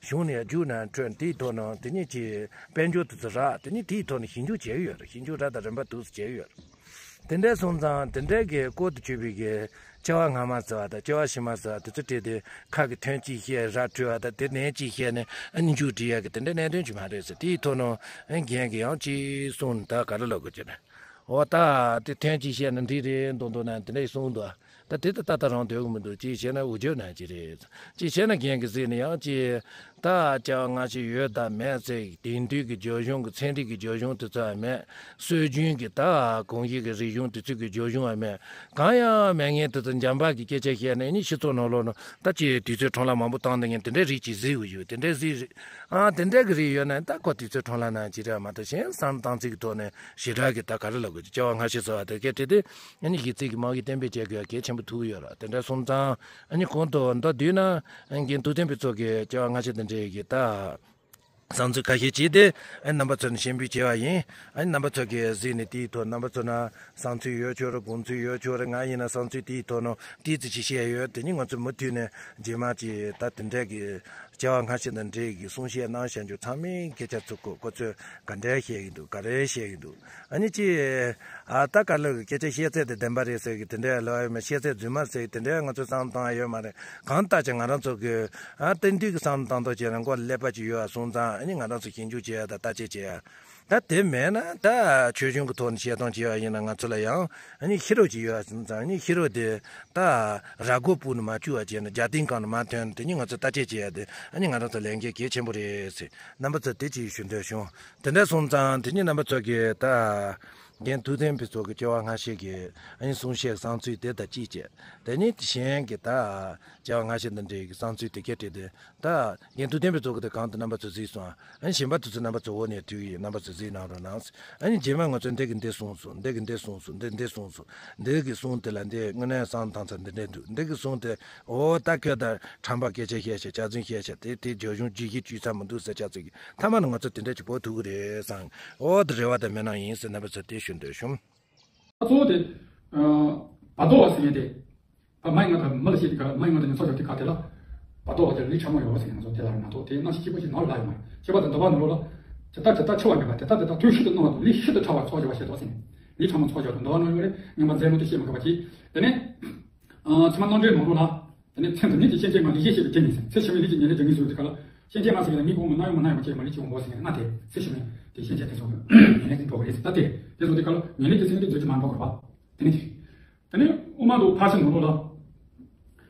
གཞུང་ནས་ཡ་རྒྱུགས་ནས་འཕྲོད་དེའི་ཐོག་ནས་དེ་ནས་ཅིག་དཔལ་འབྱོར་དེ་ཚོ་རག་དེ་ནས་དེའི་ཐོག་ནས་ཞིབ་འཇུག་བྱེད་ཀྱི་ཡོད་རེད། ཞིབ་འཇུག་རག་དང་རིམ་པ་འདུག་སེ་བྱེད་ཀྱི་ཡོད་རེད། དེ་འདྲ་སོང་ཙང་དེ་འདྲའི་གི་བཀོལ་དུ་གྱུར་པའི་གི་བྱ་བ་སྔ་མ་ཟེར་བ་དང་བྱ་བ་ཕྱི་མ་ཟེར་བ་དེ་ཚོ་བྲིས་ཏེ་ཁ་གི་དོན་གཅིག་བཤད་ར་འཕྲོད་པ་དང་དེ་ནས་གཅིག་བཤད་ནས་ཨ་ནི་མཇུག་སྒྲིལ་ཡག་གི་དེ་འདྲའི་གནད་དོན་ཅིག་མ་རེད་ཟེར། དེའི་ཐོག་ནས་ཨ་རྒན་གྱིས་ཡང་གཅིག་གསུངས་ནས་ད་ག་རེ་ལབ་དགོས་ཀྱི་རེད། འོ་ད་དེ་དོན་གཅིག་བཤད་ན་འགྲིག་རེད་མདོག་མདོག་ན་དེ་འདྲ་གསུངས་འདུག་ད་དེ་ད་ལྟ་ད་རང་འདོད་གི་མི་འདུག་ཅིག་བཤད་ན་འུར་སྒྲོག་ན་ཅིག་རེད། ཅིག་བཤད་ན་རྒན་གྱིས་གཟིགས་ནས་ཡང་ཅིག་ད་བྱ་བ་སྔ་ཕྱི་ཡོད་དམ་མེད་ཟེར། དེང་དུས་ཀྱི་རྒྱུགས་གཞུང་གི་ཚན་རིག་གི་རྒྱུགས་གཞུང་དེ་ཚོ་ཡང་མེད། སྲོལ་རྒྱུན་གྱི་ད་གོམས་གཤིས་ཀྱི་རིག་གཞུང་དེ་ཚོ་གི་རྒྱུགས་གཞུང་ཡང་མེད། གང་ཡང་མེད་མཁན་དེ་ཚོ་འཇམ་དཔལ་གྱི་སྐད་ཆ་བཤད་ནས་ནི་སྤྱི་ཚོགས་ནང་ལོགས་ནང་ད་ཅིག་དུས་ཚོད་འཕྲོ་བརླག་མང་པོ་བཏང་བསྡད་མཁན་དེ་འདྲའི་རིགས་ཅིག་གཟིགས་ཡོད། དེ་འདྲའི་གཟིགས་རེད། ཨ་དེ་འདྲ་གི་རིགས་ཡོད་ན་ད་ཁོ་དུས་ཚོད་འཕྲོ་བརླག་ན་ཅི་རེད་མ་གཏོགས་གཞན་བསམ་སྟངས་ཚིག་གི་ཐོག་ནས་ཞེ་དྲག་གི་ད་ག་རེ་ལབ་དགོས་ཀྱི་བྱ་བ་སྔ་ཕྱི་ཟེར་བ་དེ་སྐད་བྲིས་ཏེ་ཨ་ནི་གཞི་རྩའི་གི་དམག་གི་གཏན་འབེབས་བྱེད་དགོས་ཡ་གལ་ཆེན་པོ་ཐུག་གི་ཡོད་ར། དེ་འདྲ་སོང་ཙང་ཨ་ནི་གོང་དུ་མདོར་བསྡུས་ན་རྒན་ཐུབ་བསྟན་ཕུན་ཚོགས་ཀྱི་བྱ་བ་སྔ་ཕྱི་དང་འབྲེལ་གྱི་ད་བསམ་ཚུལ་ཁ་ཤས་བྱས་ཏེ་ཨ་ནི་རྣམ་པ་ཚོ་ནས་ཞིབ་འཇུག་བྱས་པ་ཡིན། ཨ་ནི་རྣམ་པ་ཚོ་གིས་གཟིགས་ནས་དེའི་ཐོག་རྣམ་པ་ཚོ་ན་བསམ་ཚུལ་ཡོད་ཆོག་རེད། དགོངས་ཚུལ་ཡོད་ཆོག་རེད། ང་ཡིན་ན་བསམ་ཚུལ་དེའི་ཐོག་ནས་ཏོག་ཙམ་ཅིག་བཤད་ཡོད། དེ་ནི་ང་ཚོ་མུ་མཐུད་ནས་རྗེས་མ་ཅིག་ད་དེ་འདྲའི་གི་བྱ་བ་སྔ་ཕྱི་དང་འབྲེལ་གྱི་གསུང་བཤད་གནང་བཞག་རྒྱུ་ཚང་མའི་སྐད་ཆ་ཚུར་བཀོད། ཁོ་ཚོས་ག་འདྲ་བཤད་ཀྱི་འདུག་ག་རེ་བཤད་ཀྱི་འདུག་ཨ་ནི་ཅི། ཨ་ད་ག་ལ་གི་སྐད་ཆ་བཤད་ཚད་དེ་བདེན་པ་རེད་ཟེར་གི་དེ་འདྲའི་ལོ་ཡ་མ་བཤད་ཚད་རྫུན་མ་ཟེར་གི་དེ་འདྲའི་ང་ཚོས་བསམ་བཏང་ཡ་ཡོད་མ་རེད། གང་ལྟར་ཀྱང་ང་རང་ཚོ་གི་ཨ་ཏན་ཏིག་གི་བསམ་བཏང་ཐོག་བྱས་ན་མགོ་ཀླད་པ་ཅིག་ཡོད་ཨ་སོང་ཙང་ཨ་ནི་ང་རང་ཚོ་ཞིབ་འཇུག་བྱེད་ཡ་དང་བརྟག་དཔྱད་བྱེད་ཡ། ད་དེ་མེད་ན་ད་ཆོས་གཞུང་གི་ཐོག་ནས་བཤད་སྟངས་བྱེད་ཡ་ཡིན་ན་ང་ཚོ་ལ་ཡང་ཨ་ནི་ཤེས་རབ་ཅིག་ཡོད་ཨ་སོང་ཙང་ཨ་ནི་ཤེས་རབ་དེ་ད་ར་མགོ་སྤུ་ནས་མ་བཅུག་པ་བྱས་ན་རྒྱ་སྟེང་གང་ནས་མ་ཐོན། དེ་ནི་ང་ཚོ་བརྟག་དཔྱད་བྱེད་ཡ་དེ་ཨ་ནི་ང་རང་ཚོ་ལས་འགན་གལ་ཆེན་པོ་རེད་ཟེར་རྣམ་པ་ཚོ་དེ་ཅིག་ཞུ་འདོད་བྱུང་། དེ་འདྲ་སོང་ཙང་དེ་ཉིད་རྣམ་པ་ཚོ་གིས་ད་རྒན་ཐུབ་བསྟན་ཕུན་ཚོགས་ཀྱི་སྐྱེ་བ་སྔ་ཕྱི་གི་ཨ་ནི་གསུང་བཤད་བསམ་ཚུལ་དེ་དང་གཅིག་བྱས། དེ་ནི་གཞན་གྱི་ད་སྐྱེ་བ་སྔ་ཕྱི་དང་འབྲེལ་གྱི་བསམ་ཚུལ་དེ་གས་བྲིས་ཏེ་ད་རྒན་ཐུབ་བསྟན་ཕུན་ཚོགས་ཀྱི་དེ་གང་དུ་རྣམ་པ་ཚོ་གཟིགས་སོང་། ཨ་ནི་གཞན་པ་དེ་ཚོ་རྣམ་པ་ཚོ་འོག་ནས་དུས་ཡིན་རྣམ་པ་ཚོ་གཟིགས་གནང་རོགས་གནང་། ཨ་ནི་རྗེས་མ་ང་ཚོས་འདི་གི་འདི་གསུངས་སོང་། འདི་གི་འདི་གསུངས་སོང་། འདི་འདི་གསུངས་སོང་། འདི་གི་གསུང་དེ་ལ་འདི་དངོས་གནས་བསམ་བཏང་ཚར་འདི་འདྲས་འདུག་འདི་གི་གསུང་དེ་འོ་ད་ཁྱོད་ད་ཁྲམ་པ་སྐད་ཆ་བཤད་ཤག་ཅག་རྫུན་བཤད་ཤག་དེ་དེ་རྒྱ་གཞུང་ཇི་བཞིན་བཅོས་ཚར་མི་འདུག་ཟེར་ཅག་ཚིག་གི་མཐའ་མ་ནི་ང་ཚོ་དེ་འདྲས་ཅིག་འབོད་ཐུབ་གི་རེད་བསམ། འོ་དེ་རེ་བ་དང་སྨོན་ལམ་ཡིན་ཟེར་རྣམ་པ་ཚོ་དེ་ཞུ་འདོད་བྱུང་། གཙོ་བོ་དེ་བར་དོ་བ་ཟེར་མཁན་དེ། ད་མ་ཡིན་ང་ད་མི་ལ་བཤད་དེ་ག་མ་ཡིན་ང་ད་ནི་ཚོགས་ཞབས་དེ་ག་དེ་ལ་བར་དོ་བ་དེ་ལུས་ཕྲ་མོ་ཡོད་ཟེར་ནས་ང་ཚོ་དེ་ལ་མ་གཏོགས་དེ་རྣམ་ཤེས་སྐྱེས་བུ་ཞིག་ནང་ལ་ཡོད་མ་རེད། སྐྱེས་པ་དང་འདུལ་བ་ནང་ལོགས་ལ་ཇི་ལྟར་ཇི་ལྟར་འཆི་བ་མེད་པ་དེ་ལྟར་དེ་ལྟར་དུས་ཤིན་ཏུ་སྣང་བ་དང་ལུས་ཤིན་ཏུ་ཕྲ་བར་ཚོགས་བྱ་བ་བྱེད་དོ་ཟེར་ནས་ལུས་ཕྲ་མོ་ཚོགས་བྱ་བ་དང་འདུལ་བ་ནང་ཡོད་རེད། ངན་པ་མཛད་ལུགས་དེ་བཤད་མ་དགོས་པ་གྱིས། དེ་ནས་ཕྱི་མ་རྣམ་འགྲེལ་ནང་ལོགས་ལ། དེ་ནས་མཚན་དང་ཉིད་ཀྱི་སྐྱེ་མཆེད་ལྔ་ལེགས་ཤེས་ཤེས་པའི་རྒྱན་ཡིན་ཟེར། ཚེ་ཕྱི་མའི་ལུས་ཀྱི་ཉེར་ལེན་སྦྱོར་ངེས་ཟེར་དེ་ག་ལ། སྐྱེ་མཆེད་ལྔ་ཟེར་བ་ལ་མིག་གོང་མ་རྣ་ཡོང་མ་སྣ་ཡོང་མ་མཁྱེན་མ་ལུས་ཀྱི་འོང་བ་ཟེར་ནས་ལྔ་དེ་ཚེ་ཕྱི་མའི་དེ་སྐྱེ་མཆེད་དེ་ཚོ་ཉེར་ལེན་གྱི་འགྲོ་བ་རེད་ཟེར། ད་དེ་དེ་ཚོ་དེ་ག་ལ་ཉེར་ལེན་གྱི་ཚེ་ཉེར་ལེན་མཛོད་ཀྱི་མ་འགྲོ་བར་བ། དེ་ནས་དེ་དེ་ནས་དབུ་མ་དང་ཕར་ཕྱིན་ནང་ལོགས་ལ།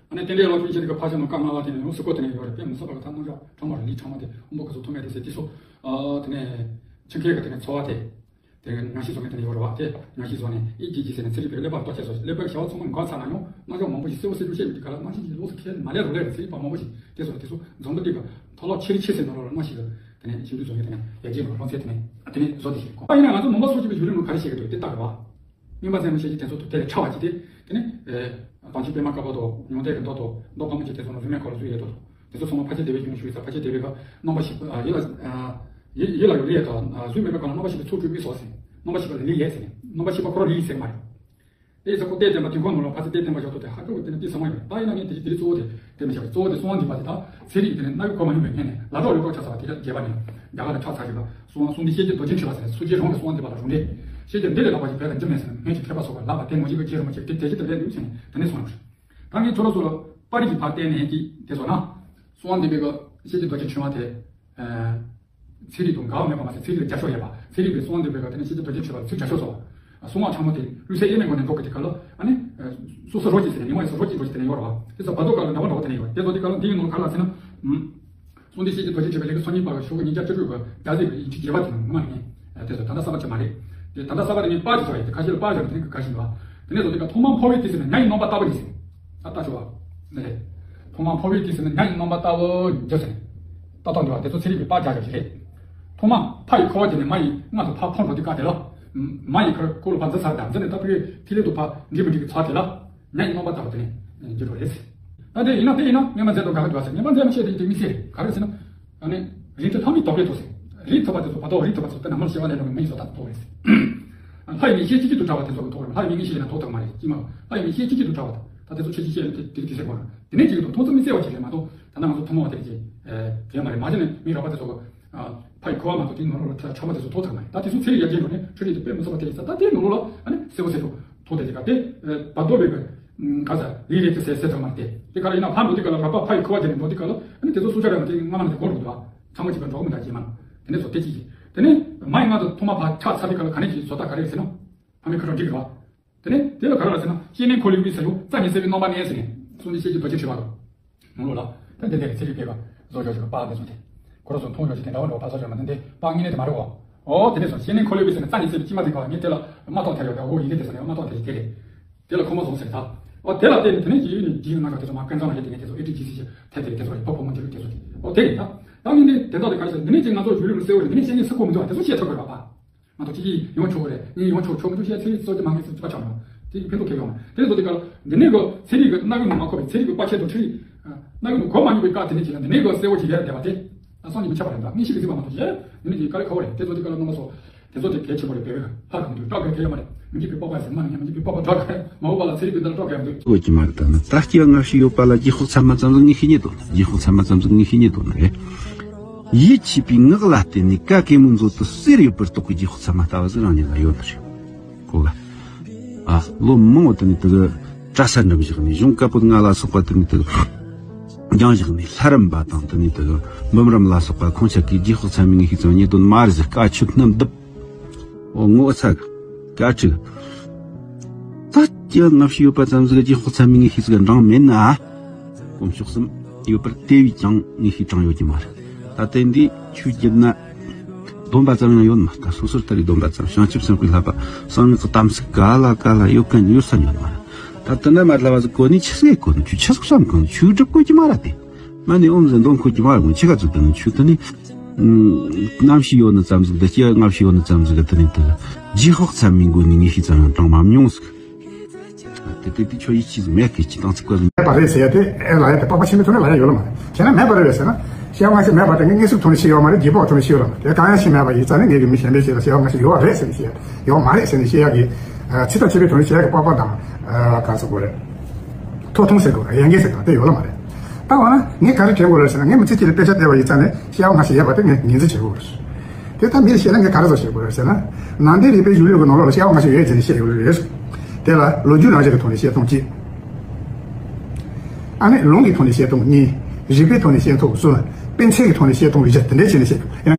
ཨ་ནི་རྟེན་འབྲེལ་ལ་ཕྱིན་ཆད་དེ་ག་ཕར་ཕྱིན་ནང་སྐབས་ལྔ་པ་དེ་ནས་ཡང་གཟུགས་སྐུ་དེ་ནས་ཡོད་རེད། དཔེ་མི་སྲིད་པ་གི་ཐ་སྣང་ཆགས་ཁྲོ་མོ་རེད་ལུས་ཕྲ་མོ་དེ་དབང་པོ་ག་ཚོད་ཐོབ་མེད་དེ་ཟེར་དེ་ཚོ། དེ་ནས་ཆེད་མཁས་གི་དེ་ནས་ཚོར་བ་དེ། དེ་ག་རྔ་ཤིང་བཟོ་མཁན་དེ་ནས་ཡོད་རེད་བ། དེ་རྔ་ཤིང་བཟོ་ནས་ཨི་ཀི་ཀི་ཟེར་ནས་ཚན་རིག་པའི་ཀླད་པ་ལྟོ་ཆས་བཟོ་ཞིང་། ཀླད་པའི་བྱ་བ་ཚང་མ་འགག་ཚར་ན་ཡང་རྣམ་གཞག་མང་པོ་ཞིག་གསལ་བོ་གསལ་རྒྱུ་བཤད་མི་འདུག་ག་ལ། རྣམ་གཞག་གི་ལོགས་སུ་ཁས་མ་ལས་རུ་ལས་རེད། ཚན་རིག་པ་མང་པོ་ཞིག་དེ་ཚོ་དེ་ཚོ་འཛོམས་འདུ་འདི་ག་མཐོ་སློབ་ཆེ་རིགས་ཆེ་ཟེར་ནོ་རོ་ར་རྣམ་ཞིག་གི་དེ་ནས་ཞིབ་འཇུག་བཟོ་མཁན་དེ་ནས་ཡར་རྒྱས་འགྲོ་སློབ་ཚན་དེ་ནས་དེ་ནས་བཟོ་དེ་ཞིག་གོ། ཨ་ཡིན་ན་ང་ཚོ་ནོར་བ་སོགས་ཀྱི་ཡུལ་ལུང་ག་རེ་བཤད་ཀྱི་འདུག་དེ་ལྟ་དགོས་བ། རྔན་པ་ཟན་མོ་ཤེས་ཀྱི་དེ་ཚོ་དེ་ལས་ཕྲ་བ་ཅིག་དེ། དེ་ནས་ཨེ་དང་ཆེན་པད་མ་དཀར་པོ་དང་ཉུང་མཐའི་གི་མདོ་དང་མདོ་ཕལ་མོ་ཆེ་དེ་ཚོ་ནང་རིག་གནས་སྐོར་ལ་བཟོས་ཡོད་དོ། དེ་ཚོ་ཚང་མ་ཕལ་ཆེར་དེ་བས་ཡོང་ཞུ་ཡི་ས། ཕལ་ཆེར་དེ་བས་ག་རྣམ་པ་ཞིག་ཨ་ཡིད་ལ་ཨ་ཡིད་ཡིད་ལ་ཡོད་ལེ་ཡ་དང་ཨ་གཟུགས་མེད་པའི་སྒང་ལ་རྣམ་པ་ཞིག་གི་ཚོགས་སྤྲུལ་མི་སོགས་ཟེར། རྣམ་པ་ཞིག་ག་ལ་ལི་ཡས་ཟེར་ནས་རྣམ་པ་ཞིག་པ་ཁོ་ར་ལི་ཡི་ཟེར་མ་རེད། དེ་ཡི་ས་ཁོ་གཏེར་བསྟན་པ་དུས་འཁོར་ནང་ལ་ཕལ་ཆེར་གཏེར་བསྟན་པ་ཞོག་ཏུ་དེ་ཧ་ཀོ་གི་དེ་ནི་དེ་ཚང་མ་ཡོད། ད་ཡིན་ན་ངས་དེ་དེ་གཙོ་བོ་དེ་དེ་མི་བྱ་བ། གཙོ་བོ་དེ་གསང་བ་འདུས་པ་དེ་དག་ཚན་རིག་དེ་ནི་སྣ་ཡུལ་གོ་མ་མྱོང་བའི་སྔོན་ནས་ལ་དྭགས་ལུགས་ཀྱི་ཆགས་ས་བ་དེ་དག་རྒྱས་པ་ནས་རྒྱ་གར་ལ་ཆགས་ཚར་ཞིག་ལ། གསུང་གསུང་འདི་ཤེས་ཀྱི་རྡོ་རྗེ་འཆི་བ་ཟེར་ནས་སོ་སྐྱེ་རང་གི་གསུང་འདི་པ་ལ་རུང་རེད། ཤེས་ཀྱི་འདི་ལས་ལྷག་པ་ཞིག་བོད་ལ་འབྱུང་མེད་ཟེར་ན་སྔོན་གྱི་མཁས་པ་སོགས་པ་ལག་པ་དེ་ངོ་ཤེས་པའི་རྗེས་རུ་མ་ཆེ་དེ་དེ་ཅི་ལྟར་ལས་འདུག་ཟེར་ནས་དེ་ནས་གསུངས་ཡོད་རེད། ད་ངས་ཁྱོད་རང་ཚོ་ལ་པར་རིས་ཀྱི་ཕར་བལྟས་ནས་ཀྱི་དེ་ཚོ་ན། གསུང་འདི་པའི་གི་ཤེས་ཀྱི་རྡོ་རྗེ་འཆི་བ་དེ། ཚན་རིག་དང་འགལ་བ་མེད་པ་མ་ཟད་ཚན་རིག་ལ་རྒྱབ་སྐྱོར་ཡོད་པ། ཚན་རིག་པའི་གསུང་འདི་པའི་གི་དེ་ནས་ཤེས་ཀྱི་རྡོ་རྗེ་འཆི་བ་ཚུར་རྒྱབ་སྐྱོར་སོགས། གསུང་ངག་ཕྲ་མོ་དེ་བློ་གསལ་དབྱེར་མེད་སྒོ་ནས་འགྲོ་གི་དེ་ག་ལ་ཨ་ནི། སོ་སོ་རོ་གཅིག་ཟེར་ནས་ཉི་མ་ཡི་སོ་རོ་གཅིག་འགྲོ་གི་དེ་ནས་ཡོད་རེད་བ། དེ་ཚོ་བར་དོ་ག་ལ་འདྲ་བ་འདྲ་བོ་དེ་ནས་ཡོད་རེད། དེ་ཚོ་འདི་ག་ལ་འདི་ཡིན་ནོ་ག་ལ་ཟེར་ན། གསུང་འདི་ཤེས་ཀྱི་རྡོ་རྗེ་འཆི་བའི་ལས་ཀྱི་སང་ཉིན་པ་གི་ཞོགས་ཀྱི་ཉིན་ཞག་བཅུ་དྲུག་གི་རྒྱ་རྩིས་ཀྱི་ཡིག་ཆ་རྒྱས་པ་དེ་ནང་ངོ་མ་ནས། དེ་ཚོ་ད་ལྟ་གསར་པ་ཅིག་མ་རེད། དེ་ད་ལྟ་གསར་པ་དེ་ནི་པར་ཅིག་བྱས་པ་ཡིན། དེ་ཁ་ཤས་ལ་པར་བཞག་ནས་དེ་ནི་ག་ཤིང་བ། དེ་ནས་ཚོ་དེ་ག་ཐོག་མར་འཕོ་བའི་དུས་ཟེར་ན་ཉ་ཡི་རྣམ་པ་ལྟ་བུ་ཡིན་ཟེར། ད་ལྟ་ཞུ་བ། ནི་རེད། ཐོག་མར་འཕོ་བའི་དུས་ཟེར་ན་ཉ་ཡི་རྣམ་པ་ལྟ་བུ་ཡིན་ཟེར། ལྟ་སྟངས་འདི་བ་དེ་ཚོ་ཚན་རིག་པའི་པར་རྒྱག་ཡག་ཞིག་རེད། ཐོག་མར་ཕ་ཡི་ཁུ་བ་དེ་ནས་མ་ཡི་མངལ་དུ་ཕར་འཕོ་འགྲོ་དུས་སྐབས་དེ་ལ། མ་ཡི་ཁུ་ཁུ་ལ་ཕར་འཛུལ་ཚར་དང་འཛུལ་ནས་ད་ཕ་ཡི་ཐིག་ལེ་དུ་ཕར་འགྲིལ་མི་འགྲིལ་གྱི་ཚར་དེ་ལ། ཉ་ཡི་རྣམ་པ་ལྟ་བུ་དེ་ནས་འགྱུར་བ་རེད། ད་དེ་ཡིན་ན་དེ་ཡིན་ན་རྔན་པ་ཟན་དང་དགའ་གི་འདུག་ཟེར། རྔན་པ་ཟན་མ་བཤད་དེ་དེ་མི་ཟེར་ག་རེ་ཟེར་ན། ཨ་ནི། རིགས་མཐུན་ལྷ་མིའི་དོགས་པས་དོགས་ཟེར། རིགས་མཐུན་པ་དེ་ཚོ་བར་དོ་རིགས་མཐུན་པ་ཚོ་དེ་ན་མར་སྐྱེ་བ་ལེན་རུང་མི་ཡི་བཟོ་ལྟ་དོགས་རེད་ཟེར། ལྷ་ཡི་མིག་ཤེས་གཅིག་གྱུར་དུ་འདྲ་བ་དེ་ཚོ་གི་དོགས་རེད། ལྷ་ཡི་མིག་མིག་ཤེས་ན་དོགས་ཐུབ་མ་རེད། ཅི་མ་ལྷ་ཡི་མིག་ཤེས་གཅིག་གྱུར་དུ་འདྲ་བ་དང་ད་དེ་ཚོ་ཆེ་ཆེ་ཤེས་ན་དེ་དེ་དེ་ཟེར་གོ་ར། དེ་ནས་གཅིག་གི་དོགས་མཐོང་ཙམ་མི་གསལ་བ་ཅིག་རེད་མ་གཏོགས་ད་ལྟ་ང་ཚོ་ཐུན་མོང་བ་དེ་རེད་ཅེས། དེ་མ་རེད། མ་གཞི་ནས་མི་རོགས་པ་དེ་ཚོ་གི་ཕ་ཡི་ཁུ་བ་མ་གཏོགས་དེའི་ནང་ལོགས་ལ་ཕྲ་མ་དེ་ཚོ་དོགས་ཐུབ་མ་རེད། ད་དེ་ཚོ་ཚན་རིག་ཡར་རྒྱས་འགྲོ་ནས་འཕྲུལ་རིག་དེ་དཔེ་མི་སྲིད་པ་དེ་རེད་ཟེར། ད་དེའི་ནང་ལོགས་ལ་ཨ་ནི་གསལ་པོ་གསལ་ཐུབ། ཐོག་དེ་དེ་ག་དེ། བར་དོ་བའི་གི། ག་ས། ལི་རེད་དེ་ཟེར་ཟེར་ཐུབ་མ་དེ། དེ་ག་ལ་ཡིན་ན་ཕར་འགྲོ་དུས་ག་ལ་རོགས་པ་ཕ་ཡི་ཁུ་བ་དེ་ནས་འགྲོ་དུས་ག་ལ་ཨ་ནི་དེ་ཚོ་སུ་ཆ་རེད་མ་དེ་སྔ་མ་ནས་དེ་གོ་རུ་འདུག་བ། ཚང་མ་གཅིག་པ་འགྲོ་གི་མི་འདྲ་ཅེས་མ། དེ་ནས་ཚོ་དེ་གཅིག་གིས། དེ་ནས་མ་ཡི་མངལ་དུ་ཐོག་མ་ཕར་ཆགས་ཚར་དུས་ག་ལ་ག་ནས་ཀྱི་བཟོ་ལྟ་ག་རེ་ཟེར་ན། ཕ་མའི་ཁུ་ཁྲག་འགྲིག་རེད་བ། དེ་ནས་དེ་ལ་ག་རེ་ལ་ཟེར་ན་བཤེས་གཉེན་ཁོ་ལུས་པའི་ས་ཡོད་རྩ་ནས་གསལ་བའི་རྣམ་པ་གནས་ཟེར་ནས་གསུང་འདི་ཤེས་ཀྱི་རྡོ་རྗེ་འཆི་བ་དང་། ནང་ལོགས་ལ། ད་འདི་འདིར་ཚེ་རིང་སྐྱེས་པ་བཟོ་བྱ་ཞིག་པ་དེ་ཚོ་དེ། ཁོ་རང་ཚོ་མཐོང་ཡོང་ཞིག་དེ་འདྲ་བ་འགྲོ་བ་ཚོ་ཞོར་མ་དེ་འདི་པ་དངོས་གནས་དེ་མ་རེད་བ། ཨོ་དེ་འདྲ་སོང་བཤེས་གཉེན་ཁོ་ལུས་པའི་ས་ན་རྩ་ནས་གསལ་བའི་ཅི་མ་དེ་ག་ངས་དེ་ལ་མ་གཏོགས་ཐལ་ཡོད་ད། ཨོ་ཡིན་གྱི་དེ་སོང་ནས་མ་གཏོགས་དེ་དེ་རེད། དེ་ལ་ཁོ་མ་སོང་ཟེར་ད། ཨོ་དེ་ལ་བརྟེན་ནས་དེ་ནས་ཡིད་ནས་ཡིད་ནས་ང་ག་དེ་ཚོ་མ་ཀུན་ཚང་ལ་ཡོད་དེ་ངས་དེ་ཚོ་ཨེ་ཏི་ཇི་སི་ཞིག་ཐལ་དེ་རེད། དེ་ཚོ་རེད། ཕོ་ཕོ་མོ་འདི་རུ་དེ་ཚོ་དེ་ཨོ་དེ་རེད་ད། ད་ངས་འདི་དེ་དག་དེ་ག་རེ་ཟེར་འདི་ནས་ཅིག་ང་ཚོ་ཡུལ་ལུགས་གསལ་བོ་རེད། འདི་ནས་བཤེས་གཉེན་སུ་གོ་མི་འདུག་ཨ། དེ་ཚོ་བཤད་ཐུབ་དགོས་རེད་པ། ང་ཚོ་གཅིག་གིས་ཡོང་ཆོག་གི་རེད། ངས་ཡོང་ཆོག་ཆོག་མི་འདུག་བཤད་ཚེ་རིང་གཙོ་ཆེ་མ་ངས་ཚོ་གཅིག་པ་ཆགས་མ། དེ་ཕན་ཐོགས་ཁེ་ཡོང་མ་དེ་ཚོ་དེ་ག་ལ་འདི་ནས་གོ་ཚེ་རིང་གི་སྣ་ཁུག་ནང་མ་ཁོ་བའི་ཚེ་རིང་གི་པ་ཆེ་དང་ཁྲི་རིང་། སྣ་ཁུག་ནང་གོ་མ་མྱོང་བའི་བཀའ་དེ་ནས་ཅིག་ལ་འདི་ནས་གོ་གསལ་བོ་ཅིག་ཡར་བསྡད་པ་དེ། ད་སང་ཉིན་མི་ཆགས་པ་རེད་འདུག་ངས་ཤི་གི་ཟིན་པ་མ་གཏོགས་ཡེ། འདི་ནས་ཅིག་དཀའ་ལས་ཁག་པོ་རེད། དེ་ཚོ་དེ་ག་ལ་རྣམ་པ་ཚོ། དེ་ཚོ་དེ་གལ་ཆེན་པོ་རེད། བོད་པའི་ལྷ་རུ་འདུག་སྐྲག་དགོས་གལ་ཡོད་མ་རེད། མི་འཇིགས་པའི་སྤོབས་པ་ཟེར་མ་ནི་མི་འཇིགས་པའི་སྤོབས་པ་སྐྲག་དགོས་མ་འོངས་པ་ལ་ཚེ་རིང་གི་འདི་ལ་སྐྲག་དགོས་ཡོད་འདུག་དགོས་ཀྱི་མ་རེད། ད་ནི་ད་སྐྱེ་བ་སྔ་ཕྱི་ཡོད་པ་ལ་རྗེས་དཔག་ཚད་མ་ཙམ་ཟིག་ངས་ཤེས་ཉེ་དོན་རེད། རྗེས་དཔག་ཚད་མ་ཙམ་ཟིག་ངས་ཤེས་ཉེ་དོན་རེད། ཡིད་ཆེས་པའི་ངག་ལ་བརྟེན་ནས་ཀ་གེ་མོའི་མཛོད་དུ་གསེར་ཡོད་པར་རྟོགས་པའི་རྗེས་དཔག་ཚད་མ་ལྟ་བུ་ཟིག་རང་ཉིད་ལ་ཡོད་ནི་རེད། གོ་ག་ཨ། ལོ་མང་བོ་དེ་ནས་དེ་གི་གྲྭ་ས་འགྲིམ་བཞག་ནས་གཞུང་བཀའ་པོད་ལྔ་ལ་སོགས་པ་དེ་ནས་དེ་གི་སྦྱངས་བཞག་ནས་ལྷ་རམས་པ་དང་དེ་ནས་དེ་གི་འབུམ་རམས་ལ་སོགས་པ་ཁོང་ཅག་གིས་རྗེས་དཔག་ཚད་མའི་ངེས་ཤེས་ཙམ་ཉེ་དོན་མ་རེད་ཟེར། བཀའ་ཆོས་སྣ་བསྡུས། འོ་ངོ་ཚ་གི་བཀའ་ཁྲིད། ད་སྐྱེ་བ་སྔ་ཕྱི་ཡོད་པ་ཙམ་ཟིག་རྗེས་དཔག་ཚད་མའི་ངེས་ཤེས་ཟིག་འབྲིང་མེད་ན། དཀོན་མཆོག་གསུམ་ཡོད་པར་དེ་བས་ཀྱང་ངེས་ཤེས་དྲང་ཡོད་ཀྱི་མ་རེད། ད་དེ་འདི་ཆོས་བརྒྱུད་ན། སྡོམ་པ་ཙམ་ཡང་ཡོད་མ་རེད། ད་སོ་སོར་ལྟ་བའི་སྡོམ་པ་ཙམ། བྱང་ཆུབ་སེམས་དཔའི་བསླབ་པ་གསང་སྔགས་ཀྱི་དམ་ཚིག་ག་ལ་ག་ལ་ཡོད་མཁན་ཡོད་ས་ཡོད་མ་རེད། ད་དེ་འདྲ་མ་རེད་ལབ་པ་ཟིག་གོ་ནི་ཆི་ཟིག་གོ་ནི་ཆོས་ཆི་ཟིག་བསམ་གོ་ནི་ཆོས་སྒྲུབ་དགོས་ཀྱི་མ་རེད་དེ། མ་ནི་ཨོམ་ཟེར་འདོན་ཁོ་ཀྱི་མ་རེད། ཆི་ག་ཚོད་དེ་ནི་ཆོས་དེ་ནི། ཨུམ། གནམ་གཤིས་ཡོད་ནི་ཙམ་ཟིག་དང་སྐྱེ་བ་སྔ་ཕྱི་ཡོད་ནི་ཙམ་ཟིག་གི་དེ་ནི་དེ་རྗེས་དཔག་ཚད་མའི་སྒོ་ནས་ངེས་ཤེས་ཙམ་ཡང་དྲངས་མ་མྱོང་ཟིག་དེ་དེ་དེ་ཆོས་ཡིད་ཆེས་ཟིག་མེད་གི་ཅི་དང་ཚིག་པ་ཟིག་མེད་པ་རེད་ཟེར་ཡ་དེ་ཨེ་ལ་ཡ་དེ་པགས་པ་ཆེན་པོའི་ཐོག་ནས་ལ་ཡ་ཡོད་ལ་མ་རེད། བྱས་ན་མེད་པ་རེད་བས་ཟེར་ན། སྐྱེ་བ་སྔ་ཕྱི་མེད་པ་དེ་ངས་དངོས་སུ་ཐོག་ནས་ཤེས་ཡོད་མ་རེད། རྗེས་དཔག་ཐོག་ནས་ཤེས་ཡོད་ལ་མ་རེད། དེ་གང་ཡང་ཤེས་མེད་པ་ཡིན་ཙང་ནས་ངས་གི་མི་གཞན་པའི་ཆེད་དུ་སྐྱེ་བ་སྔ་ཕྱི་ཡོད་རེད་ཟེར་ནས་བཤད་ཡ་ཡོད་མ་རེད་ཟེར་ནས་བཤད་ཡ་གི། ཚིག་དང་བཅས་པའི་ཐོག་ནས་བཤད་ཡ་གི་པགས་པ་དང་། ག་ཚོད་དགོས་རེད། ཐོག་མཐོང་ཟེར་དགོས་རེད། ཡན་གན་ཟེར་དགོས་རེད། དེ་ཡོད་ལ་མ་རེད། ད་འོ་ན་ངས་ག་རེ་དྲན་དགོས་རེད་ཟེར་ན། ངས་མི་ཚེ་གཅིག་ལ་དཔེ་ཆ་བལྟས་པ་ཡིན་ཙང་ནས་སྐྱེ་བ་སྔ་ཕྱི་ཡོད་པ་དེ་ངས་ངོས་འཛིན་བྱེད་དགོས་རེད། དེ་ད་མི་ལ་བཤད་ན་ངས་ག་རེ་བཟོ་བྱེད་དགོས་རེད་ཟེར་ན། ནང་བསྟན་རིག་པའི་གཞུང་ལུགས་ཀྱི་ནང་ལོགས་ལ་སྐྱེ་བ་སྔ་ཕྱི་ཡོད་ཟེར་ནས་བཤད་ཡོད་རེད། དེ་ལ་ལོ་རྒྱུས་རང་བཞིན་གྱི་ཐོག་ནས་བཤད་སྟངས་གཅིག་ཨ་ནི་ལུང་གི་ཐོག་ནས་བཤད་སྟངས་གཉིས། རིགས་པའི་ཐོག་ནས་བཤད་སྟངས་གསུམ། དཔེ་མཚོན་གྱི་ཐོག་ནས་བཤད་སྟངས་བཞི་དེ་འདྲ་བྱས་ནས་བཤད་དགོས།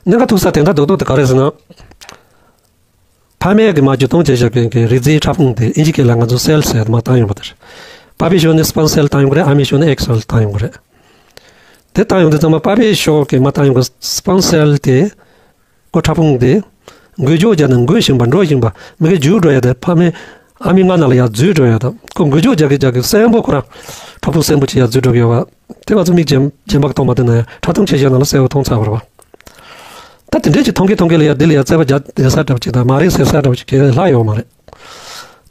གཉིས་ཀ་ཐུག་ས་དེ་འདྲ་རྡོག་རྡོག་དེ་ག་རེ་ཟེར་ན། ཕ་མེས་ཀྱི་མ་བརྒྱུད་གཏོང་བྱེད་བཞག་མཁན་གྱི་རིགས་རྫས་ཕྲ་ཕུང་དེ་ཨིན་ཇི་སྐད་ལ་ང་ཚོ་སེལ་ཟེར་མ་བཏང་ཡོང་བ་དེ་རེད། པ་ཕའི་ཕྱོགས་ནས་སྤམ་སེལ་བཏང་ཡོང་གི་རེད། ཨ་མའི་ཕྱོགས་ནས་ཨེག་སེལ་བཏང་ཡོང་གི་རེད། དེ་བཏང་ཡོང་དུས་ཚང་མ་པ་ཕའི་ཕྱོགས་ཀྱི་མ་བཏང་ཡོང་གི་སྤམ་སེལ་དེ། ཁོ་ཕྲ་ཕུང་དེ། འགུལ་སྐྱོད་བརྒྱབ་ནས་འགུལ་བཞིན་པ་འགྲོ་བཞིན་པ་མི་གི་རྒྱུག་འགྲོ་ཡ་དེ་ཕ་མའི་ཨ་མའི་མངལ་ནང་ལ་ཡར་འཛུལ་འགྲོ་ཡ་དང་ཁོ་འགུལ་སྐྱོད་རྒྱག་གི་རྒྱག་གི་གསོན་པོ་ཁོ་རང་ཕྲུ་གུ་གསོན་པོ་ཅིག་ཡར་འཛུལ་འགྲོ་གི་ཡོད་པ་དེ་ང་ཚོ་མིག་རྗེན་རྗེན་པ་གིས་མཐོང་མ་ཐུབ་ན་ཡང་ཁྲག་འཐུང་ཆེ་ཤོས་ནང་ལ་གསལ་པོ་མཐོང་ཚར་བ་རེད་བ། ད་དེ་འདྲས་ཅིག་མཐོང་གི་མཐོང་གི་ལ་ཡ་འདི་ལ་ཡ་རྩད་པ་རྒྱག་བསྡད་ས་འདྲ་བོ་ཅིག་དང་མ་རེད་ཟེར་ས་འདྲ་བོ་ཅིག་ག་ལ་ཡོད་མ་རེད།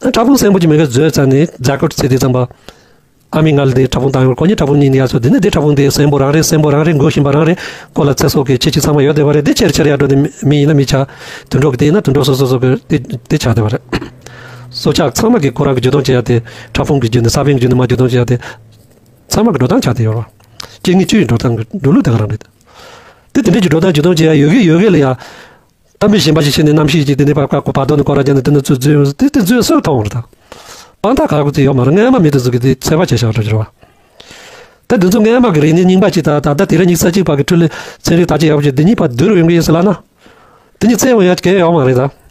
ཕྲུ་གུ་གསོན་པོ་ཅིག་མི་གིས་བཟོས་ཚར་ནས་ཛའི་ཀོཊ་ཟེར་དུས་ཙམ་པ། ཨ་མའི་མངལ་དེ་ཕྲུ་གུ་བཏང་ཡོང་ཁོ་གཉིས་ཕྲུ་གུ་གཉིས་ནི་ཡར་སོང་དེ་ནས་དེ་ཕྲུ་གུ་དེ་གསོན་པོ་རང་རེད། གསོན་པོ་རང་རེད། འགུལ་བཞིན་པ་རང་རེད། ཁོ་ལ་ཚེ་སྲོག་གི་ཁྱད་ཆོས་ཚང་མ་ཡོད་བསྡད་པ་རེད། དེ་ཆེར་ཆེར་ཡར་འགྲོ་དེ་མི་ཡིན་ན་མི་ཆགས། དུད་འགྲོ་གི་དེ་ཡིན་ན་དུད་འགྲོ་སོ་སོ་སོ་གི་དེ་དེ་ཆགས་བསྡད་པ་རེད། སྲོག་ཆགས་ཚང་མ་གི་ཁོ་རང་གི་རྒྱུད་སྟོང་བྱེད་ཡ་དེ་ཕྲ་ཕུང་གི་རྒྱུད་ནས་ས་བོན་གྱི་རྒྱུད་ནས་མར་རྒྱུད་སྟོང་བྱེད་ཡ་དེ་ཚང་མ་གི་འགྲོ་སྟངས་ཆགས་བསྡད་ཡོད་རེད་བ། སྐྱེ་དངོས་བཅུ་ཡི་འགྲོ་སྟངས་གི་འགྲོ་ལུགས་དེ་ག་རང་རེད། དེ་དེ་འདྲས་ཀྱི་འགྲོ་སྟངས་རྒྱུད་སྟོང་བྱེད་ཡ་ཡོད་གི་ཡོད་གི་ལ་ཡ། གཏམ་དཔེ་གཞན་པ་ཞིག་བྱས་ནས་རྣམ་ཤེས་ཀྱིས་དེ་ནས་བར་བར་དོ་ནས་སྐོར་ར་བརྒྱབ་ནས་དེ་ནས་ཚུར་འཛུལ་ཡོང་དེ་དེ་འཛུལ་སྲོལ་མཐོང་བ་རེད་ད། དཔང་རྟགས་ག་རེ་ཅིག་ཡོད་མ་རེད། སྔོན་མ་མི་དེ་ཚོ་གིས་དེ་ཚོད་དཔག་བྱས་བཞག་འགྲོ་གི་རེད་བ། ད་དེ་ཚོ་སྔོན་མ་གི་རིག་གནས་རྙིང་པ་ཅིག་དང་ད་ལྟ་དེང་རབས་ཉི་ཤུ་རྩ་གཅིག་པ་གི་འཕྲུལ་ལས་ཚན་རིག་དར་རྒྱས་ཡག་པོ་ཅིག་འདི་གཉིས་བར་བསྡུར་ཡོང་གི་ཡིན་ཟེར་ལབ་ན། དེ་གཉིས་ཚད་ཡོང་ཡ་གལ་ཡོད་མ་རེད་ད།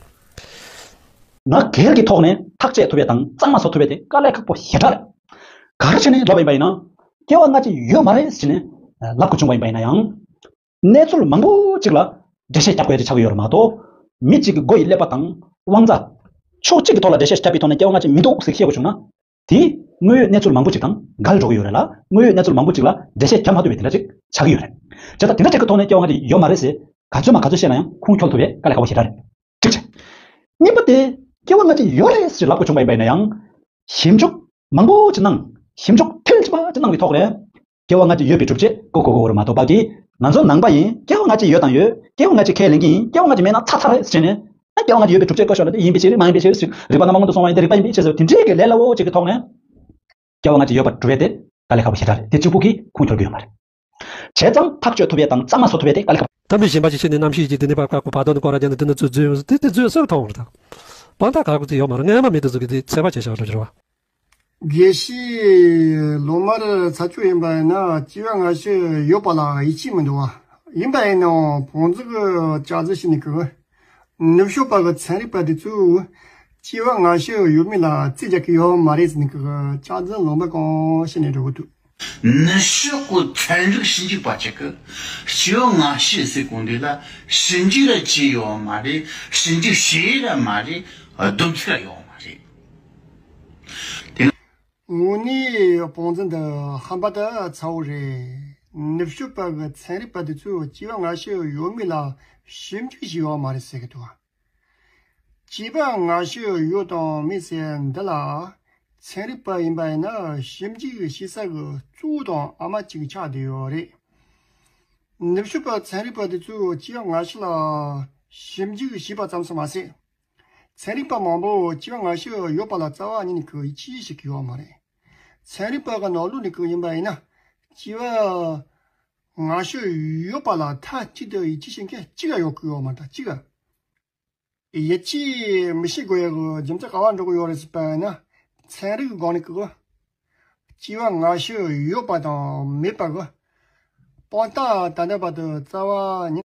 ང་སྒེར་གྱི་ཐོག་ནས་ཐག་བཅད་ཐུབ་ཡ་དང་གཙང་མ་བཟོ་ཐུབ་ཡ་དེ་དཀའ་ལས་ཁག་པོ་ཞེ་དྲག་རེད། ག་རེ་བྱས་ནས་ལབ་པ་ཡིན་པ་ཡིན་ན། སྐྱེ་བ་སྔ་ཕྱི་ཡོད་མ་རེད་ཟེར་ནས་ལབ་དགོས་བྱུང་བ་ཡིན་པ་ཡིན་ན་ཡང་། གནས་ཚུལ་མང་པོ་ཅིག་ལ་འགྲེལ་བཤད་རྒྱབ་དགོས་ཡ་དེ་ཆགས་ཀྱི་ཡོད་རེད་མ་གཏོགས། མི་གཅིག་གི་མགོ་ཡི་ཀླད་པ་དང་དབང་རྩ། ཕྱོགས་གཅིག་གི་ཐོག་ལ་འགྲེལ་བཤད་བརྒྱབ་པའི་ཐོག་ནས་སྐྱེ་བ་སྔ་ཕྱི་མི་འདུག་ཟེར་བཤད་དགོས་བྱུང་ན། དེས་དངོས་ཡོད་གནས་ཚུལ་མང་པོ་ཅིག་དང་འགལ་འགྲོ་གི་ཡོད་རེད་ལ། དངོས་ཡོད་གནས་ཚུལ་མང་པོ་ཅིག་ལ་འགྲེལ་བཤད་བརྒྱབ་མ་ཐུབ་པའི་དེ་འདྲ་ཅིག་ཆགས་ཀྱི་ཡོད་རེད། བྱས་ཙང་དེ་འདྲ་ཅིག་གི་ཐོག་ནས་སྐྱེ་བ་སྔ་ཕྱི་ཡོད་མ་རེད་ཟེར་ག་ཚོད་མང་ག་ཚོད་བཤད་ན་ཡང་ཁུངས་འཁྱོལ་ཐུབ་པའི་དཀའ་ལས་ཁག་པོ་ཞེ་དྲག་རེད། གཅིག་བྱས། གཉིས་པ་དེ་སྐྱེ་བ་སྔ་ཕྱི་ཡོད་རེད་ཟེར་ལབ་དགོས་བྱུང་བ་ཡིན་པ་ཡིན་ན་ཡང་། ཞིབ་འཇུག་མང་པོ་ཅིག་གནང་། ཞིབ་འཇུག་མཐིལ་ཕྱིན་པ་ཅིག་གནང་བའི་ཐོག་ནས། སྐྱེ་བ་སྔ་ཕྱི་ཡོད་པའི་སྒྲུབ་བྱེད་གོ་གོ་གོ་རུ་མ་གཏོགས་པ་གིས། ང་ཚོ་ནང་པ་ཡིན། སྐྱེ་བ་སྔ་ཕྱི་ཡོད་དང་ཡོད། སྐྱེ་བ་སྔ་ཕྱི་ཁས་ལེན་གྱི་ཡིན། སྐྱེ་བ་སྔ་ཕྱི་མེད་ན་ཚར་ཚར་རེད་ཟེར་ནས། ཨ་སྐྱེ་བ་སྔ་ཕྱི་ཡོད་པའི་སྒྲུབ་བྱེད་བཀོད་ཤོག་ལབ་དུས་ཡིན་པའི་ཕྱིར་མ་ཡིན་པའི་ཕྱིར་ཟེར། རིགས་པ་སྣ་མང་དུ་སོང་བ་ཡིན་ཏེ་རིགས་པ་ཡིན་པའི་ཕྱིར་ཟེར། དེ་འདྲའི་གི་ལས་སླ་བོ་ཅིག་གི་ཐོག་ནས། སྐྱེ་བ་སྔ་ཕྱི་ཡོད་པར་སྒྲུབ་ཡས་དེ་དཀའ་ལས་ཁག་པོ་ཞེ་དྲག་རེད། དེ་གཅིག་པུ་གིས་ཁུངས་འཁྱོལ་གྱི་ཡོད་མ་རེད། བྱས་ཙང་ཐག་གཅོད་ཐུབ་ཡས་དང་གཙང་མ་བཟོ་ཐུབ་ཡས་དེ་དཀའ་ལས་ཁག་པོ། གཏམ་དཔེ་གཞན་པ་ཞིག་བྱས་ནས་རྣམ་ཤེས་ཀྱིས་དེ་ནས་བར་བར་བར་དོ་ནས་སྐོར་ར་བརྒྱབ་ནས་དེ་ནས་ཚུར་འཛུལ་ཡོང་ཟེར་དེ་དེ་འཛུལ་སྲོལ་མཐོང་བ་རེད་ད། དཔང་རྟགས་ག་རེ་ཅིག་ཡོད་མ་རེད། སྔོན་མ་མི་དེ་ཚོ་གིས་དེ་ཚོད་དཔག་བྱས་བཞག་འགྲོ་གི་རེད་བ། དགེ་བཤེས་ལོ་མར་ཚ་ཆུ་ཡིན་པ་ཡིན་ན་སྐྱེ་བ་སྔ་ཕྱི་ཡོད་པ་ལ་ཡིད་ཆེས་མི་འདུག་བ། ཡིན་པ་ཡིན་ནའང་བང་མཛོད་ཀྱི་ལྕགས་རྫུན་ཞིག་ནས་གི། ནུབ་ཕྱོགས་པ་གི་ཚན་རིག་པ་དེ་ཚོས་སྐྱེ་བ་སྔ་ཕྱི་ཡོད་མེད་ལ་རྩིས་རྒྱག་གི་ཡོད་མ་རེད་ཟེར་ནས་གི་ལྕགས་རྫུན་ལོ་མ་གང་བཤད་ནས་འགྲོ་གི་འདུག། ནུབ་ཕྱོགས་ཀྱི་ཚན་རིག་ཞིབ་འཇུག་པ་ཅིག་གིས་སྐྱེ་བ་སྔ་ཕྱི་ཟེར་གོ་འདི་ལ་ཞིབ་འཇུག་ར་བྱས་ཡོད་མ་རེད། ཞིབ་འཇུག་བྱས་ར་མ་རེད། སྡོམ་ཚིག་ར་ཡོད་མ་རེད། དེ་ན། དངོས་གནས་བང་མཛོད་འདི་ཧམ་པ་དང་ཚ་བོ་རེད། ནུབ་ཕྱོགས་པ་གི་ཚན་རིག་པ་དེ་ཚོས་སྐྱེ་བ་སྔ་ཕྱི་ཡོད་མེད་ལ་ཞིབ་འཇུག་བྱས་ཡོད་མ་རེད་ཟེར་གི་འདུག། སྐྱེ་བ་སྔ་ཕྱི་ཡོད་དང་མེད་ཟེར་འདི་ལ་ཚན་རིག་པ་ཡིན་པ་ཡིན་ན་ཞིབ་འཇུག་བྱེད་ས་གི་གཙོ་བོ་དང་ཨ་མ་གཅིག་ཆགས་བསྡད་ཡོད་རེད། ནུབ་ཕྱོགས་པ་ཚན་རིག་པ་དེ་ཚོས་སྐྱེ་བ་སྔ་ཕྱི་ལ་ཞིབ་འཇུག་བྱས་པ་ཙམ་ཞིག་མ་ཟད། ཚན་རིག་པ་མང་པོས་སྐྱེ་བ་སྔ་ཕྱི་ཡོད་པ་ལ་རྩ་བ་ཉིད་ནས་ཡིད་ཆེས་བྱེད་ཀྱི་ཡོད་མ་རེད། ཚན་རིག་པ་གི་ནང་ལོགས་ནས་ཡིན་པ་ཡིན་ན་སྐྱེ་བ་སྔ་ཕྱི་ཡོད་པ་ལ་མཐའ་གཅིག་ཏུ་ཡིད་ཆེས་བྱེད་མཁན་གཅིག་ཀྱང་ཡོད་ཀྱི་ཡོད་མ་རེད། ད་གཅིག་ཡིད་ཆེས་མི་བྱེད་དགོས་ཡག་གི་རྒྱུ་མཚན་ག་པར་འགྲོ་གི་ཡོད་རེད་ཟེར་བ་ཡིན་ན། ཚན་རིག་གི་སྒང་ནས་གི་སྐྱེ་བ་སྔ་ཕྱི་ཡོད་པ་དང་མེད་པ་གི་དཔང་རྟགས་ད་ལྟ་བར་དུ་རྩ་བ་ཉིད་